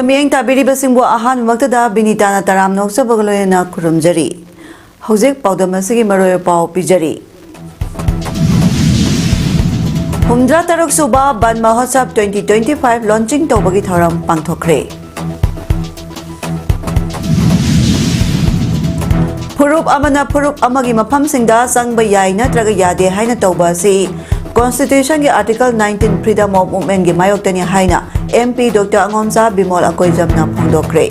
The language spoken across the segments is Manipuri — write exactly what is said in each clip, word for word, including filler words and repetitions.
ꯃꯤꯠꯌꯦꯡ ꯇꯥꯕꯤꯔꯤꯕꯁꯤꯡꯕꯨ ꯑꯍꯥꯟꯕꯃꯛꯇꯗ ꯕꯤꯅꯤꯇꯥꯅ ꯇꯔꯥꯝꯅ ꯑꯣꯛꯆꯕꯒ ꯂꯣꯏꯅꯅ ꯈꯨꯔꯨꯝꯖꯔꯤ꯫ ꯍꯧꯖꯤꯛ ꯄꯥꯎꯗꯝ ꯑꯁꯤꯒꯤ ꯃꯔꯨꯑꯣꯏꯕ ꯄꯥꯎ ꯄꯤꯖꯔꯤ꯫ ꯍꯨꯝꯗ꯭ꯔꯥ ꯇꯔꯨꯛ ꯁꯨꯕ ꯕꯟ ꯃꯍꯣꯠꯁꯕ twenty twenty five launching ꯇꯧꯕꯒꯤ ꯊꯧꯔꯝ ꯄꯥꯡꯊꯣꯛꯈ꯭ꯔꯦ꯫ ꯐꯨꯔꯨꯞ ꯑꯃꯅ ꯐꯨꯔꯨꯞ ꯑꯃꯒꯤ ꯃꯐꯝꯁꯤꯡꯗ ꯆꯪꯕ ꯌꯥꯏ ꯅꯠꯇ꯭ꯔꯒ ꯌꯥꯗꯦ ꯍꯥꯏꯅ ꯇꯧꯕ ꯑꯁꯤ Constitution ꯒꯤ Article nineteen Freedom of Movement ꯀꯤ ꯃꯥꯌꯣꯛꯇꯅꯤ ꯍꯥꯏꯅ M P Doctor ꯑꯉꯣꯝꯆꯥ Bimol ꯑꯀꯣꯏꯖꯝꯅ ꯐꯣꯡꯗꯣꯛꯈ꯭ꯔꯦ꯫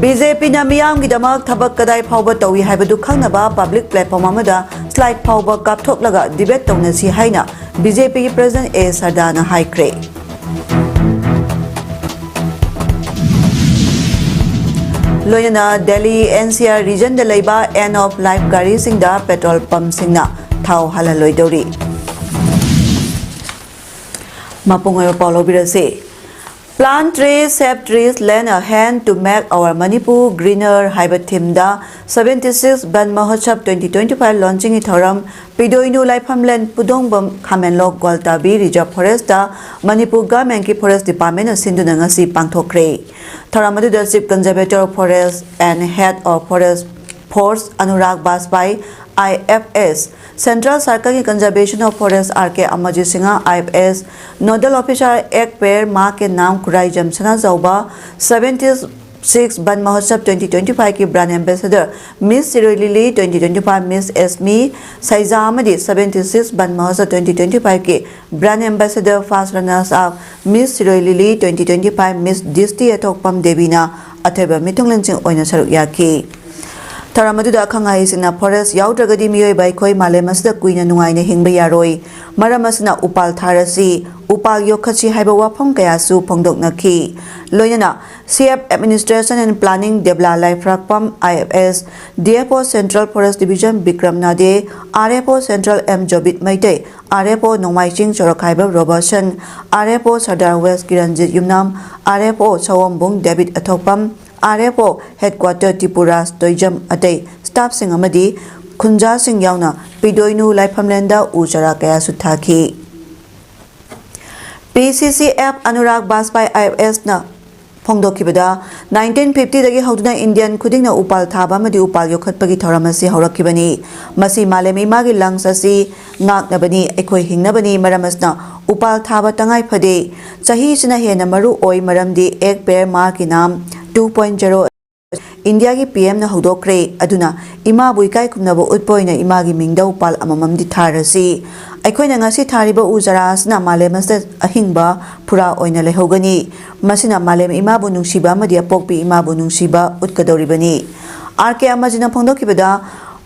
B J P ꯅ ꯃꯤꯌꯥꯝꯒꯤꯗꯃꯛ ꯊꯕꯛ ꯀꯗꯥꯏ ꯐꯥꯎꯕ ꯇꯧꯏ ꯍꯥꯏꯕꯗꯨ ꯈꯪꯅꯕ public platform ꯑꯃꯗ slide ꯐꯥꯎꯕ ꯀꯥꯞꯊꯣꯛꯂꯒ debate ꯇꯧꯅꯁꯤ ꯍꯥꯏꯅ B J P ꯒꯤ President A ꯁꯔꯗꯥꯅ ꯍꯥꯏꯈ꯭ꯔꯦ꯫ ꯂꯣꯏꯅꯅ Delhi N C R region ꯗ ꯂꯩꯕ end of life ꯒꯥꯔꯤꯁꯤꯡꯗ petrol pump ꯁꯤꯡꯅ ꯊꯥꯎ ꯍꯥꯜꯍꯜꯂꯣꯏꯗꯧꯔꯤ꯫ ꯃꯄꯨꯡ ꯑꯣꯏꯕ ꯄꯥꯎ ꯂꯧꯕꯤꯔꯁꯤ꯫ Plant trees, save trees, lend a hand to make our Manipur greener ꯍꯥꯏꯕ theme ꯗ seventy six Van Mahotsav twenty twenty five launching ꯒꯤ ꯊꯧꯔꯝ ꯄꯤꯗꯣꯏꯅꯨ ꯂꯥꯏꯐꯝꯂꯦꯟ ꯄꯨꯗꯣꯡꯕꯝ ꯈꯥꯃꯦꯟꯂꯣꯛ ꯒ꯭ꯋꯥꯜꯇꯥꯕꯤ Reserve Forest ꯇ ꯃꯅꯤꯄꯨꯔ Government ꯀꯤ Forest Department ꯅ ꯁꯤꯟꯗꯨꯅ ꯉꯁꯤ ꯄꯥꯡꯊꯣꯛꯈ꯭ꯔꯦ꯫ ꯊꯧꯔꯝ ꯑꯗꯨꯗ Chief Conservator of Forest and Head of Forest Force Anurag ꯕꯥꯖꯄꯥꯏ, I F S, Central Circle ꯒꯤ Conservation of Forest R K Amarjeet Singh, I F S, Nodal Officer Ek Ped Maa Ke Naam Khuraijam Sanajaoba, seventy six Van Mahotsav twenty twenty five ꯀꯤ Brand Ambassador Miss Shirui Lily twenty twenty five, Miss Esmi ꯁꯩꯖꯥ ꯑꯃꯗꯤ seventy six Van Mahotsav twenty twenty five ꯀꯤ Brand Ambassador First Runners Up Miss Shirui Lily twenty twenty five, Miss Dishti ꯌꯥꯏꯊꯣꯛꯄꯝ ꯗꯦꯕꯤꯅ ꯑꯊꯣꯏꯕ ꯃꯤꯊꯨꯡꯂꯦꯟꯁꯤꯡ ꯑꯣꯏꯅ ꯁꯔꯨꯛ ꯌꯥꯈꯤ꯫ ꯊꯧꯔꯝ ꯑꯗꯨꯗ ꯑꯈꯪ ꯑꯍꯩꯁꯤꯡꯅ forest ꯌꯥꯎꯗ꯭ꯔꯒꯗꯤ ꯃꯤꯑꯣꯏꯕ ꯑꯩꯈꯣꯏ ꯃꯥꯂꯦꯝ ꯑꯁꯤꯗ ꯀꯨꯏꯅ ꯅꯨꯡꯉꯥꯏꯅ ꯍꯤꯡꯕ ꯌꯥꯔꯣꯏ, ꯃꯔꯝ ꯑꯁꯤꯅ ꯎꯄꯥꯜ ꯊꯥꯔꯁꯤ, ꯎꯄꯥꯜ ꯌꯣꯛꯈꯠꯁꯤ ꯍꯥꯏꯕ ꯋꯥꯐꯝ ꯀꯌꯥꯁꯨ ꯐꯣꯡꯗꯣꯛꯅꯈꯤ꯫ ꯂꯣꯏꯅꯅ C F Administration and Planning ꯗꯦꯕꯂꯥ ꯂꯥꯏꯐ꯭ꯔꯥꯛꯄꯝ, I F S, D F O Central Forest Division Bikram ꯅꯥꯗꯦ, R F O Central M Jobit Meitei, R F O Nongmaiching ꯆꯣꯔꯣꯛꯈꯥꯏꯕ Robertson, R F O Sardar West Kiranjit Yumnam, R F O Sawombung ꯗꯦꯕꯤꯠ Athokpam, R F O Headquarter Tipuraj Toijam, ꯑꯇꯩ staff ꯁꯤꯡ ꯑꯃꯗꯤ ꯈꯨꯟꯖꯥꯁꯤꯡ ꯌꯥꯎꯅ ꯄꯤꯗꯣꯏꯅꯨ ꯂꯥꯏꯐꯝꯂꯦꯟꯗ ꯎ ꯆꯥꯔꯥ ꯀꯌꯥꯁꯨ ꯊꯥꯈꯤ꯫ ꯄꯤ ꯁꯤ ꯁꯤ ꯑꯦꯐ ꯑꯅꯨꯔꯥꯒ ꯕꯥꯖꯄꯥꯏ ꯑꯥꯏ ꯑꯦꯐ ꯑꯦꯁꯅ ꯐꯣꯡꯗꯣꯛꯈꯤꯕꯗ, nineteen fifty ꯗꯒꯤ ꯍꯧꯗꯨꯅ ꯏꯟꯗꯤꯌꯟ ꯈꯨꯗꯤꯡꯅ ꯎꯄꯥꯜ ꯊꯥꯕ ꯑꯃꯗꯤ ꯎꯄꯥꯜ ꯌꯣꯛꯈꯠꯄꯒꯤ ꯊꯧꯔꯝ ꯑꯁꯤ ꯍꯧꯔꯛꯈꯤꯕꯅꯤ꯫ ꯃꯁꯤ ꯃꯥꯂꯦꯝ ꯏꯃꯥꯒꯤ lungs ꯑꯁꯤ ꯉꯥꯛꯅꯕꯅꯤ, ꯑꯩꯈꯣꯏ ꯍꯤꯡꯅꯕꯅꯤ꯫ ꯃꯔꯝ ꯑꯁꯤꯅ ꯎꯄꯥꯜ ꯊꯥꯕ ꯇꯉꯥꯏ ꯐꯗꯦ꯫ ꯆꯍꯤꯁꯤꯅ ꯍꯦꯟꯅ ꯃꯔꯨ ꯑꯣꯏ, ꯃꯔꯝꯗꯤ Ek Ped Maa Ke Naam two point zero ꯏꯟꯗꯤꯌꯥꯒꯤ ꯄꯤ ꯑꯦꯝꯅ ꯍꯧꯗꯣꯛꯈ꯭ꯔꯦ꯫ ꯑꯗꯨꯅ ꯏꯃꯥꯕꯨ ꯏꯀꯥꯏ ꯈꯨꯝꯅꯕ ꯎꯠꯄ ꯑꯣꯏꯅ ꯏꯃꯥꯒꯤ ꯃꯤꯡꯗ ꯎꯄꯥꯜ ꯑꯃꯃꯝꯗꯤ ꯊꯥꯔꯁꯤ꯫ ꯑꯩꯈꯣꯏꯅ ꯉꯁꯤ ꯊꯥꯔꯤꯕ ꯎ ꯆꯥꯔꯥ ꯑꯁꯤꯅ ꯃꯥꯂꯦꯝ ꯑꯁꯤꯗ ꯑꯍꯤꯡꯕ ꯐꯨꯔꯥ ꯑꯣꯏꯅ ꯂꯩꯍꯧꯒꯅꯤ꯫ ꯃꯁꯤꯅ ꯃꯥꯂꯦꯝ ꯏꯃꯥꯕꯨ ꯅꯨꯡꯁꯤꯕ ꯑꯃꯗꯤ ꯑꯄꯣꯛꯄꯤ ꯏꯃꯥꯕꯨ ꯅꯨꯡꯁꯤꯕ ꯎꯠꯀꯗꯧꯔꯤꯕꯅꯤ꯫ ꯑꯥꯔ ꯀꯦ ꯑꯃꯖꯤꯠꯅ ꯐꯣꯡꯗꯣꯛꯈꯤꯕꯗ,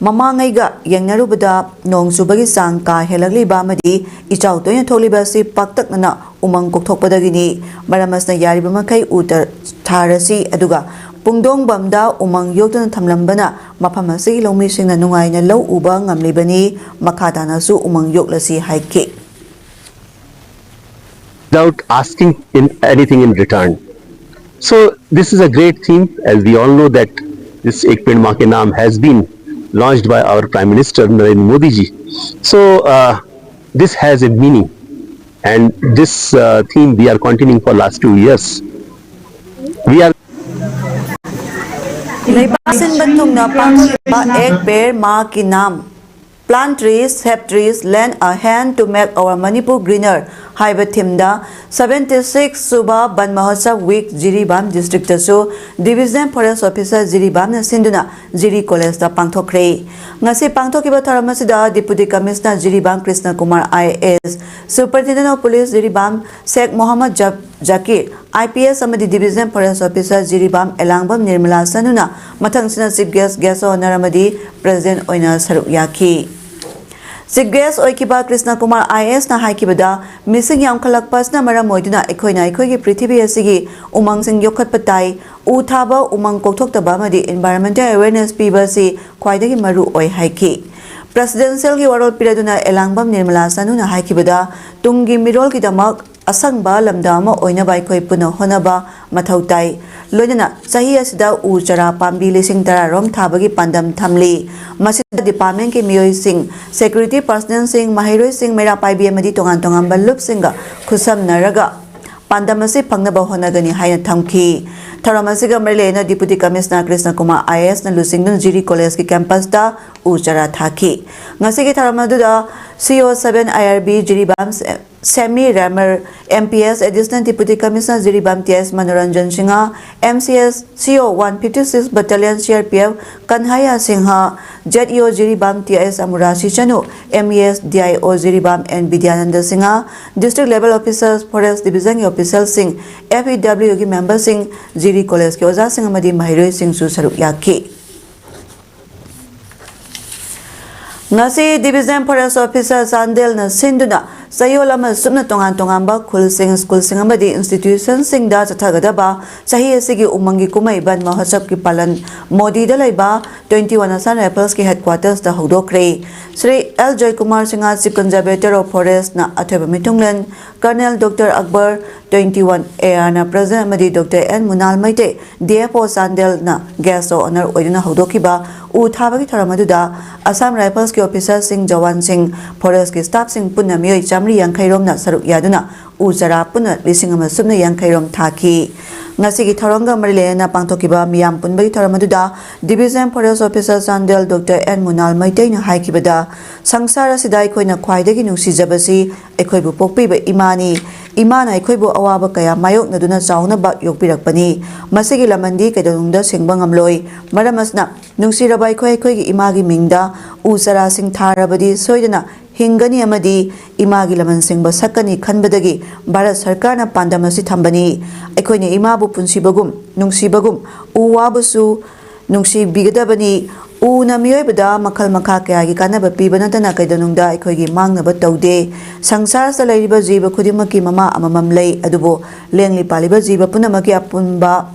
ꯃꯃꯥꯡꯉꯩꯒ ꯌꯦꯡꯅꯔꯨꯕꯗ ꯅꯣꯡ ꯆꯨꯕꯒꯤ ꯆꯥꯡ ꯀꯥ ꯍꯦꯜꯂꯛꯂꯤꯕ ꯑꯃꯗꯤ ꯏꯆꯥꯎ ꯇꯣꯏꯅ ꯊꯣꯛꯂꯤꯕ ꯑꯁꯤ ꯄꯥꯛꯇꯛꯅꯅ ꯎꯃꯪ ꯀꯣꯛꯊꯣꯛꯄꯗꯒꯤꯅꯤ꯫ ꯃꯔꯝ ꯑꯁꯤꯅ ꯌꯥꯔꯤꯕ ꯃꯈꯩ ꯎ ꯇ-, ꯊꯥꯔꯁꯤ, ꯑꯗꯨꯒ ꯄꯨꯡꯗꯣꯡꯕꯝꯗ ꯎꯃꯪ ꯌꯣꯛꯇꯨꯅ ꯊꯝꯂꯝꯕꯅ ꯃꯐꯝ ꯑꯁꯤꯒꯤ ꯂꯧꯃꯤꯁꯤꯡꯅ ꯅꯨꯡꯉꯥꯏꯅ ꯂꯧ ꯎꯕ ꯉꯝꯂꯤꯕꯅꯤ꯫ ꯃꯈꯥ ꯇꯥꯅꯁꯨ ꯎꯃꯪ ꯌꯣꯛꯂꯁꯤ ꯍꯥꯏꯈꯤ꯫ Without asking in anything in return. So this is a great theme, as we all know that this Ek Ped Maa Ke Naam has been launched by our Prime Minister Narendra Modi ji. So uh, this has a meaning, and this uh, theme we are continuing for last two years. We are ꯂꯩꯕꯥꯛ ꯁꯤꯟꯕ ꯊꯨꯡꯅ ꯄꯥꯡꯊꯣꯛꯂꯤꯕ Ek Ped Maa Ke Naam, Plant Trees, Save Trees, Lend a Hand to Make Our Manipur Greener ꯍꯥꯏꯕ ꯊꯤꯝꯗ seventy six ꯁꯨꯕ ꯕꯟ ꯃꯍꯣꯠꯁꯕ ꯋꯤꯛ ꯖꯤꯔꯤꯕꯥꯝ ꯗꯤꯁꯇ꯭ꯔꯤꯛꯇꯁꯨ ꯗꯤꯕꯤꯖꯅꯦꯜ ꯐꯣꯔꯦꯁ ꯑꯣꯐꯤꯁꯥꯔ ꯖꯤꯔꯤꯕꯥꯝꯅ ꯁꯤꯟꯗꯨꯅ ꯖꯤꯔꯤ ꯀꯣꯂꯦꯖꯇ ꯄꯥꯡꯊꯣꯛꯈ꯭ꯔꯦ꯫ ꯉꯁꯤ ꯄꯥꯡꯊꯣꯛꯈꯤꯕ ꯊꯧꯔꯝ ꯑꯁꯤꯗ deputy commissioner Jiribam Krishna Kumar I A S, superintendent of police Jiribam Sheikh Mohammad ꯖ-, ꯖꯀꯤꯔ, ꯑꯥꯏ ꯄꯤ ꯑꯦꯁ ꯑꯃꯗꯤ divisional forest officer Jiribam Elangbam Nirmala ꯁꯅꯨꯅ ꯃꯊꯪꯁꯤꯅ chief guest, guest of honour ꯑꯃꯗꯤ ꯄ꯭ꯔꯦꯁꯤꯗꯦꯟꯠ ꯑꯣꯏꯅ ꯁꯔꯨꯛ ꯌꯥꯈꯤ꯫ ꯆꯤꯐ ꯒꯦꯁ ꯑꯣꯏꯈꯤꯕ ꯀ꯭ꯔꯤꯁꯅ ꯀꯨꯃꯥꯔ ꯑꯥꯏ ꯑꯦ ꯑꯦꯁꯅ ꯍꯥꯏꯈꯤꯕꯗ, ꯃꯤꯁꯤꯡ ꯌꯥꯝꯈꯠꯂꯛꯄ ꯑꯁꯤꯅ ꯃꯔꯝ ꯑꯣꯏꯗꯨꯅ ꯑꯩꯈꯣꯏꯅ ꯑꯩꯈꯣꯏꯒꯤ ꯄ꯭ꯔꯤꯊꯤꯕꯤ ꯑꯁꯤꯒꯤ ꯎꯃꯪꯁꯤꯡ ꯌꯣꯛꯈꯠꯄ ꯇꯥꯏ꯫ ꯎ ꯊꯥꯕ, ꯎꯃꯪ ꯀꯣꯛꯊꯣꯛꯇꯕ ꯑꯃꯗꯤ ꯏꯟꯚꯥꯏꯔꯣꯟꯃꯦꯟꯇꯦꯜ ꯑꯦꯋꯦꯌꯔꯅꯦꯁ ꯄꯤꯕ ꯑꯁꯤ ꯈ꯭ꯋꯥꯏꯗꯒꯤ ꯃꯔꯨ ꯑꯣꯏ ꯍꯥꯏꯈꯤ꯫ ꯄ꯭ꯔꯦꯁꯤꯗꯦꯟꯁꯤꯌꯦꯜꯒꯤ ꯋꯥꯔꯣꯜ ꯄꯤꯔꯗꯨꯅ ꯑꯦꯂꯥꯡꯕꯝ ꯅꯤꯔꯃꯂꯥ ꯁꯅꯨꯅ ꯍꯥꯏꯈꯤꯕꯗ, ꯇꯨꯡꯒꯤ ꯃꯤꯔꯣꯜꯒꯤꯗꯃꯛ ꯑꯁꯪꯕ ꯂꯝꯗꯝ ꯑꯃ ꯑꯣꯏꯅꯕ ꯑꯩꯈꯣꯏ ꯄꯨꯟꯅ ꯍꯣꯠꯅꯕ ꯃꯊꯧ ꯇꯥꯏ꯫ ꯂꯣꯏꯅꯅ ꯆꯍꯤ ꯑꯁꯤꯗ ꯎ ꯆꯥꯔꯥ ꯄꯥꯝꯕꯤ ꯂꯤꯁꯤꯡ ꯇꯔꯥ ꯔꯣꯝ ꯊꯥꯕꯒꯤ ꯄꯥꯟꯗꯝ ꯊꯝꯂꯤ꯫ ꯃꯁꯤꯗ department ꯀꯤ ꯃꯤꯑꯣꯏꯁꯤꯡ, security personnel ꯁꯤꯡ, ꯃꯍꯩꯔꯣꯏꯁꯤꯡ, ꯃꯩꯔꯥ ꯄꯥꯏꯕꯤ ꯑꯃꯗꯤ ꯇꯣꯉꯥꯟ ꯇꯣꯉꯥꯟꯕ ꯂꯨꯞꯁꯤꯡꯒ ꯈꯨꯠꯁꯝꯅꯔꯒ ꯄꯥꯟꯗꯝ ꯑꯁꯤ ꯐꯪꯅꯕ ꯍꯣꯠꯅꯒꯅꯤ ꯍꯥꯏꯅ ꯊꯝꯈꯤ꯫ ꯊꯧꯔꯝ ꯑꯁꯤꯒ ꯃꯔꯤ ꯂꯩꯅꯅ Deputy Commissioner Krishna Kumar IAS ꯅ ꯂꯨꯆꯤꯡꯗꯨꯅ ꯖꯤꯔꯤ college ꯀꯤ campus ꯇ ꯎ ꯆꯥꯔꯥ ꯊꯥꯈꯤ꯫ ꯉꯁꯤꯒꯤ ꯊꯧꯔꯝ ꯑꯗꯨꯗ CO seven IRB Jiribam Semi Remar, MPS Additional Deputy Commissioner Jiribam TS Manoranjan Singh, MCS CO one fifty six Battalion CRPF Kanhaiya Singh, ZEO Jiribam TS Amura Sichanu, MES DIO Jiribam N Bidyananda Singh, District Level Officers, Forest Division ꯒꯤ official ꯁꯤꯡ, FEW ꯒꯤ member ꯁꯤꯡ, ꯖꯤꯔꯤ college ꯀꯤ ꯑꯣꯖꯥꯁꯤꯡ ꯑꯃꯗꯤ ꯃꯍꯩꯔꯣꯏꯁꯤꯡꯁꯨ ꯁꯔꯨꯛ ꯌꯥꯈꯤ꯫ ꯉꯁꯤ Division Forest Officer ꯆꯥꯟꯗꯦꯜꯅ ꯁꯤꯟꯗꯨꯅ ꯆꯌꯣꯜ ꯑꯃ ꯆꯨꯞꯅ ꯇꯣꯉꯥꯟ ꯇꯣꯉꯥꯟꯕ ꯈꯨꯜꯁꯤꯡ, school ꯁꯤꯡ ꯑꯃꯗꯤ institution ꯁꯤꯡꯗ ꯆꯠꯊꯒꯗꯕ ꯆꯍꯤ ꯑꯁꯤꯒꯤ ꯎꯃꯪꯒꯤ ꯀꯨꯝꯍꯩ ꯕꯟ ꯃꯍꯣꯠꯁꯕꯀꯤ ꯄꯥꯂꯟ ꯃꯣꯗꯤꯗ ꯂꯩꯕ twenty one Assam Rifles ꯀꯤ headquarters ꯇ ꯍꯧꯗꯣꯛꯈ꯭ꯔꯦ꯫ Shri L Joykumar Singh, Chief Conservator of Forest ꯅ ꯑꯊꯣꯏꯕ ꯃꯤꯊꯨꯡꯂꯦꯟ, Colonel Doctor Akbar, twenty one AR ꯅ president, ꯑꯃꯗꯤ Doctor N ꯃꯨꯅꯥꯜ Meitei, DFO ꯆꯥꯟꯗꯦꯜꯅ guest of honour ꯑꯣꯏꯗꯨꯅ ꯍꯧꯗꯣꯛꯈꯤꯕ ꯎ ꯊꯥꯕꯒꯤ ꯊꯧꯔꯝ ꯑꯗꯨꯗ Assam Rifles ꯀꯤ officer ꯁꯤꯡ, ꯖꯋꯥꯟꯁꯤꯡ, forest ꯀꯤ staff ꯁꯤꯡ ꯄꯨꯟꯅ ꯃꯤꯑꯣꯏ ꯆꯥꯃꯔꯤ ꯌꯥꯡꯈꯩ ꯔꯣꯝꯅ ꯁꯔꯨꯛ ꯌꯥꯗꯨꯅ ꯎ ꯆꯥꯔꯥ ꯄꯨꯟꯅ ꯂꯤꯁꯤꯡ ꯑꯃ ꯁꯨꯞꯅ ꯌꯥꯡꯈꯩ ꯔꯣꯝ ꯊꯥꯈꯤ꯫ ꯉꯁꯤꯒꯤ ꯊꯧꯔꯝꯒ ꯃꯔꯤ ꯂꯩꯅꯅ ꯄꯥꯡꯊꯣꯛꯈꯤꯕ ꯃꯤꯌꯥꯝ ꯄꯨꯟꯕꯒꯤ ꯊꯧꯔꯝ ꯑꯗꯨꯗ Division Forest Officer Chandel Doctor N ꯃꯨꯅꯥꯜ ꯃꯩꯇꯩꯅ ꯍꯥꯏꯈꯤꯕꯗ, ꯁꯪꯁꯥꯔ ꯑꯁꯤꯗ ꯑꯩꯈꯣꯏꯅ ꯈ꯭ꯋꯥꯏꯗꯒꯤ ꯅꯨꯡꯁꯤꯖꯕꯁꯤ ꯑꯩꯈꯣꯏꯕꯨ ꯄꯣꯛꯄꯤꯕ ꯏꯃꯥꯅꯤ꯫ ꯏꯃꯥꯅ ꯑꯩꯈꯣꯏꯕꯨ ꯑꯋꯥꯕ ꯀꯌꯥ ꯃꯥꯌꯣꯛꯅꯗꯨꯅ ꯆꯥꯎꯅꯕ ꯌꯣꯛꯄꯤꯔꯛꯄꯅꯤ꯫ ꯃꯁꯤꯒꯤ ꯂꯃꯟꯗꯤ ꯀꯩꯗꯧꯅꯨꯡꯗ ꯁꯤꯡꯕ ꯉꯝꯂꯣꯏ꯫ ꯃꯔꯝ ꯑꯁꯤꯅ, ꯅꯨꯡꯁꯤꯔꯕ ꯑꯩꯈꯣꯏ, ꯑꯩꯈꯣꯏꯒꯤ ꯏꯃꯥꯒꯤ ꯃꯤꯡꯗ ꯎ ꯆꯥꯔꯥꯁꯤꯡ ꯊꯥꯔꯕꯗꯤ ꯁꯣꯏꯗꯅ ꯍꯤꯡꯒꯅꯤ ꯑꯃꯗꯤ ꯏꯃꯥꯒꯤ ꯂꯃꯟ ꯁꯤꯡꯕ ꯁꯛꯀꯅꯤ ꯈꯟꯕꯗꯒꯤ ꯚꯥꯔꯠ ꯁꯔꯀꯥꯔꯅ ꯄꯥꯟꯗꯝ ꯑꯁꯤ ꯊꯝꯕꯅꯤ꯫ ꯑꯩꯈꯣꯏꯅ ꯏꯃꯥꯕꯨ ꯄꯨꯟꯁꯤꯕꯒꯨꯝ, ꯅꯨꯡꯁꯤꯕꯒꯨꯝ, ꯎ ꯋꯥꯕꯨꯁꯨ ꯅꯨꯡꯁꯤꯕꯤꯒꯗꯕꯅꯤ꯫ ꯎꯅ ꯃꯤꯑꯣꯏꯕꯗ ꯃꯈꯜ ꯃꯈꯥ ꯀꯌꯥꯒꯤ ꯀꯥꯟꯅꯕ ꯄꯤꯕ ꯅꯠꯇꯅ ꯀꯩꯗꯧꯅꯨꯡꯗ ꯑꯩꯈꯣꯏꯒꯤ ꯃꯥꯡꯅꯕ ꯇꯧꯗꯦ꯫ ꯁꯪꯁꯥꯔꯁꯤꯗ ꯂꯩꯔꯤꯕ ꯖꯤꯕ ꯈꯨꯗꯤꯡꯃꯛꯀꯤ ꯃꯃꯥ ꯑꯃꯃꯝ ꯂꯩ, ꯑꯗꯨꯕꯨ ꯂꯦꯡꯂꯤ ꯄꯥꯜꯂꯤꯕ ꯖꯤꯕ ꯄꯨꯝꯅꯃꯛꯀꯤ ꯑꯄꯨꯟꯕ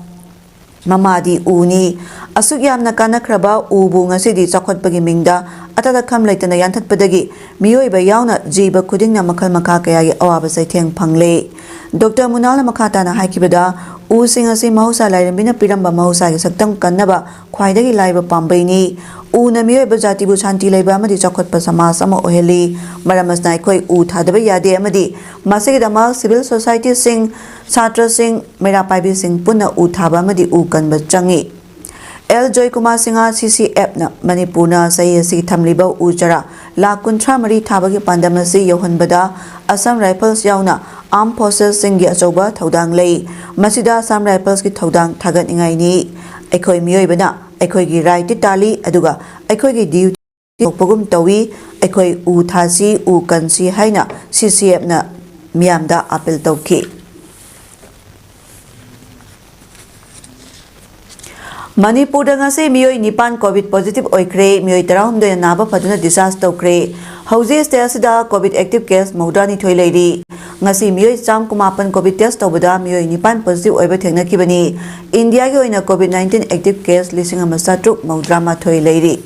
ꯃꯃꯥꯗꯤ ꯎꯅꯤ꯫ ꯑꯁꯨꯛ ꯌꯥꯝꯅ ꯀꯥꯟꯅꯈ꯭ꯔꯕ ꯎꯕꯨ ꯉꯁꯤꯗꯤ ꯆꯥꯎꯈꯠꯄꯒꯤ ꯃꯤꯡꯗ ꯑꯇꯠ ꯑꯈꯝ ꯂꯩꯇꯅ ꯌꯥꯟꯊꯠꯄꯗꯒꯤ ꯃꯤꯑꯣꯏꯕ ꯌꯥꯎꯅ ꯖꯤꯕ ꯈꯨꯗꯤꯡꯅ ꯃꯈꯜ ꯃꯈꯥ ꯀꯌꯥꯒꯤ ꯑꯋꯥꯕ ꯆꯩꯊꯦꯡ ꯐꯪꯂꯦ꯫ ꯗꯣꯛꯇꯔ ꯃꯨꯅꯥꯜꯅ ꯃꯈꯥ ꯇꯥꯅ ꯍꯥꯏꯈꯤꯕꯗ, ꯎꯁꯤꯡ ꯑꯁꯤ ꯃꯍꯧꯁꯥ ꯂꯥꯏꯔꯦꯝꯕꯤꯅ ꯄꯤꯔꯝꯕ ꯃꯍꯧꯁꯥꯒꯤ ꯁꯛꯇꯝ ꯀꯟꯅꯕ ꯈ꯭ꯋꯥꯏꯗꯒꯤ ꯂꯥꯏꯕ ꯄꯥꯝꯕꯩꯅꯤ꯫ ꯎꯅ ꯃꯤꯑꯣꯏꯕ ꯖꯥꯇꯤꯕꯨ ꯁꯥꯟꯇꯤ ꯂꯩꯕ ꯑꯃꯗꯤ ꯆꯥꯎꯈꯠꯄ ꯁꯃꯥꯖ ꯑꯃ ꯑꯣꯏꯍꯜꯂꯤ꯫ ꯃꯔꯝ ꯑꯁꯤꯅ ꯑꯩꯈꯣꯏ ꯎ ꯊꯥꯗꯕ ꯌꯥꯗꯦ ꯑꯃꯗꯤ ꯃꯁꯤꯒꯤꯗꯃꯛ ꯁꯤꯚꯤꯜ ꯁꯣꯁꯥꯏꯇꯤꯁꯤꯡ, ꯁꯥꯇ꯭ꯔꯁꯤꯡ, ꯃꯩꯔꯥ ꯄꯥꯏꯕꯤꯁꯤꯡ ꯄꯨꯟꯅ ꯎ ꯊꯥꯕ ꯑꯃꯗꯤ ꯎ ꯀꯟꯕ ꯆꯪꯏ꯫ ꯑꯦꯜ ꯖꯣꯏꯀꯨꯃꯥꯔ ꯁꯤꯡꯍ, ꯁꯤ ꯁꯤ ꯑꯦꯐꯅ ꯃꯅꯤꯄꯨꯔꯅ ꯆꯍꯤ ꯑꯁꯤꯒꯤ ꯊꯝꯂꯤꯕ ꯎ ꯆꯥꯔꯥ ꯂꯥꯈ ꯀꯨꯟꯊ꯭ꯔꯥ ꯃꯔꯤ ꯊꯥꯕꯒꯤ ꯄꯥꯟꯗꯝ ꯑꯁꯤ ꯌꯧꯍꯟꯕꯗ ꯑꯁꯥꯝ ꯔꯥꯏꯐꯜꯁ ꯌꯥꯎꯅ ꯑꯥꯔꯝ ꯐꯣꯔꯁꯦꯁꯁꯤꯡꯒꯤ ꯑꯆꯧꯕ ꯊꯧꯗꯥꯡ ꯂꯩ꯫ ꯃꯁꯤꯗ ꯑꯁꯥꯝ ꯔꯥꯏꯐꯜꯁꯀꯤ ꯊꯧꯗꯥꯡ ꯊꯥꯒꯠꯅꯤꯡꯉꯥꯏꯅꯤ꯫ ꯑꯩꯈꯣꯏ ꯃꯤꯑꯣꯏꯕꯅ ꯑꯩꯈꯣꯏꯒꯤ ꯔꯥꯏꯠꯇꯤ ꯇꯥꯜꯂꯤ, ꯑꯗꯨꯒ ꯑꯩꯈꯣꯏꯒꯤ ꯗ꯭ꯌꯨꯇꯤ ꯊꯣꯛꯄꯒꯨꯝ ꯇꯧꯏ꯫ ꯑꯩꯈꯣꯏ ꯎ ꯊꯥꯁꯤ, ꯎ ꯀꯟꯁꯤ ꯍꯥꯏꯅ ꯁꯤ ꯁꯤ ꯑꯦꯐꯅ ꯃꯤꯌꯥꯝꯗ ꯑꯥꯄꯤꯜ ꯇꯧꯈꯤ꯫ ꯃꯅꯤꯄꯨꯔꯗ ꯉꯁꯤ ꯃꯤꯑꯣꯏ ꯅꯤꯄꯥꯟ ꯀꯣꯚꯤꯗ ꯄꯣꯖꯤꯇꯤꯚ ꯑꯣꯏꯈ꯭ꯔꯦ꯫ ꯃꯤꯑꯣꯏ ꯇꯔꯥꯍꯨꯝꯗꯣꯏꯅ ꯅꯥꯕ ꯐꯗꯨꯅ ꯗꯤꯁꯆꯥꯔꯖ ꯇꯧꯈ꯭ꯔꯦ꯫ ꯍꯧꯖꯤꯛ ꯁ꯭ꯇꯦꯠ ꯑꯁꯤꯗ ꯀꯣꯚꯤꯗ ꯑꯦꯛꯇꯤꯚ ꯀꯦꯁ ꯃꯧꯗ꯭ꯔꯥꯅꯤꯊꯣꯏ ꯂꯩꯔꯤ꯫ ꯉꯁꯤ ꯃꯤꯑꯣꯏ ꯆꯥꯝ ꯀꯨꯟꯃꯥꯄꯟ ꯀꯣꯚꯤꯗ ꯇꯦꯁ ꯇꯧꯕꯗ ꯃꯤꯑꯣꯏ ꯅꯤꯄꯥꯟ ꯄꯣꯖꯤꯇꯤꯚ ꯑꯣꯏꯕ ꯊꯦꯡꯅꯈꯤꯕꯅꯤ꯫ ꯏꯟꯗꯤꯌꯥꯒꯤ ꯑꯣꯏꯅ ꯀꯣꯚꯤꯗ ꯅꯥꯏꯟꯇꯤꯟ ꯑꯦꯛꯇꯤꯚ ꯀꯦꯁ ꯂꯤꯁꯤꯡ ꯑꯃ ꯆꯥꯇ꯭ꯔꯨꯛ ꯃꯧꯗ꯭ꯔꯥ ꯃꯥꯊꯣꯏ ꯂꯩꯔꯤ꯫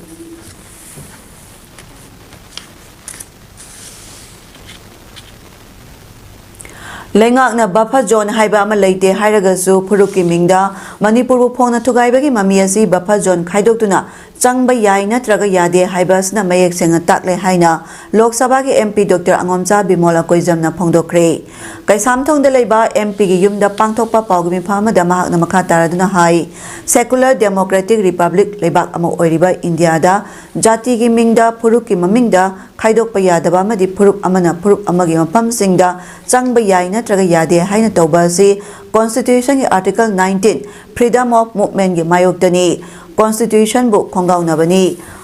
ꯂꯩꯉꯥꯛꯅ ꯕꯐꯔ ꯖꯣꯟ ꯍꯥꯏꯕ ꯑꯃ ꯂꯩꯇꯦ ꯍꯥꯏꯔꯒꯁꯨ, ꯐꯨꯔꯨꯞꯀꯤ ꯃꯤꯡꯗ ꯃꯅꯤꯄꯨꯔꯕꯨ ꯐꯣꯡꯅ ꯊꯨꯒꯥꯏꯕꯒꯤ ꯃꯃꯤ ꯑꯁꯤ ꯕꯐꯔ ꯖꯣꯟ ꯈꯥꯏꯗꯣꯛꯇꯨꯅ ꯆꯪꯕ ꯌꯥꯏ ꯅꯠꯇ꯭ꯔꯒ ꯌꯥꯗꯦ ꯍꯥꯏꯕ ꯑꯁꯤꯅ ꯃꯌꯦꯛ ꯁꯦꯡꯅ ꯇꯥꯛꯂꯦ ꯍꯥꯏꯅ ꯂꯣꯛ ꯁꯚꯥꯒꯤ ꯑꯦꯝ ꯄꯤ ꯗꯣꯛꯇꯔ ꯑꯉꯣꯝꯆꯥ ꯕꯤꯃꯣꯂ ꯀꯣꯏꯖꯝꯅ ꯐꯣꯡꯗꯣꯛꯈ꯭ꯔꯦ꯫ ꯀꯩꯁꯥꯝꯊꯣꯡꯗ ꯂꯩꯕ ꯑꯦꯝ ꯄꯤꯒꯤ ꯌꯨꯝꯗ ꯄꯥꯡꯊꯣꯛꯄ ꯄꯥꯎꯒꯤ ꯃꯤꯐꯝ ꯑꯃꯗ ꯃꯍꯥꯛꯅ ꯃꯈꯥ ꯇꯥꯔꯗꯨꯅ ꯍꯥꯏ, ꯁꯦꯀꯨꯂꯔ ꯗꯦꯃꯣꯀ꯭ꯔꯦꯇꯤꯛ ꯔꯤꯄꯕ꯭ꯂꯤꯛ ꯂꯩꯕꯥꯛ ꯑꯃ ꯑꯣꯏꯔꯤꯕ ꯏꯟꯗꯤꯌꯥꯗ ꯖꯥꯇꯤꯒꯤ ꯃꯤꯡꯗ, ꯐꯨꯔꯨꯞꯀꯤ ꯃꯃꯤꯡꯗ ꯈꯥꯏꯗꯣꯛꯄ ꯌꯥꯗꯕ ꯑꯃꯗꯤ ꯐꯨꯔꯨꯞ ꯑꯃꯅ ꯐꯨꯔꯨꯞ ꯑꯃꯒꯤ ꯃꯐꯝꯁꯤꯡꯗ ꯆꯪꯕ ꯌꯥꯏ ꯅꯠꯇ꯭ꯔꯒ ꯌꯥꯗꯦ ꯍꯥꯏꯅ ꯇꯧꯕ ꯑꯁꯤ ꯀꯣꯟꯁꯇꯤꯇ꯭ꯌꯨꯁꯟꯒꯤ ꯑꯥꯔꯇꯤꯀꯜ ꯅꯥꯏꯟꯇꯤꯟ, ꯐ꯭ꯔꯤꯗꯝ ꯑꯣꯐ ꯃꯨꯚꯃꯦꯟꯒꯤ ꯃꯥꯌꯣꯛꯇꯅꯤ, ꯀꯣꯟꯁꯇꯤꯇ꯭ꯌꯨꯁꯟꯕꯨ ꯈꯣꯡꯒꯥꯎꯅꯕꯅꯤ꯫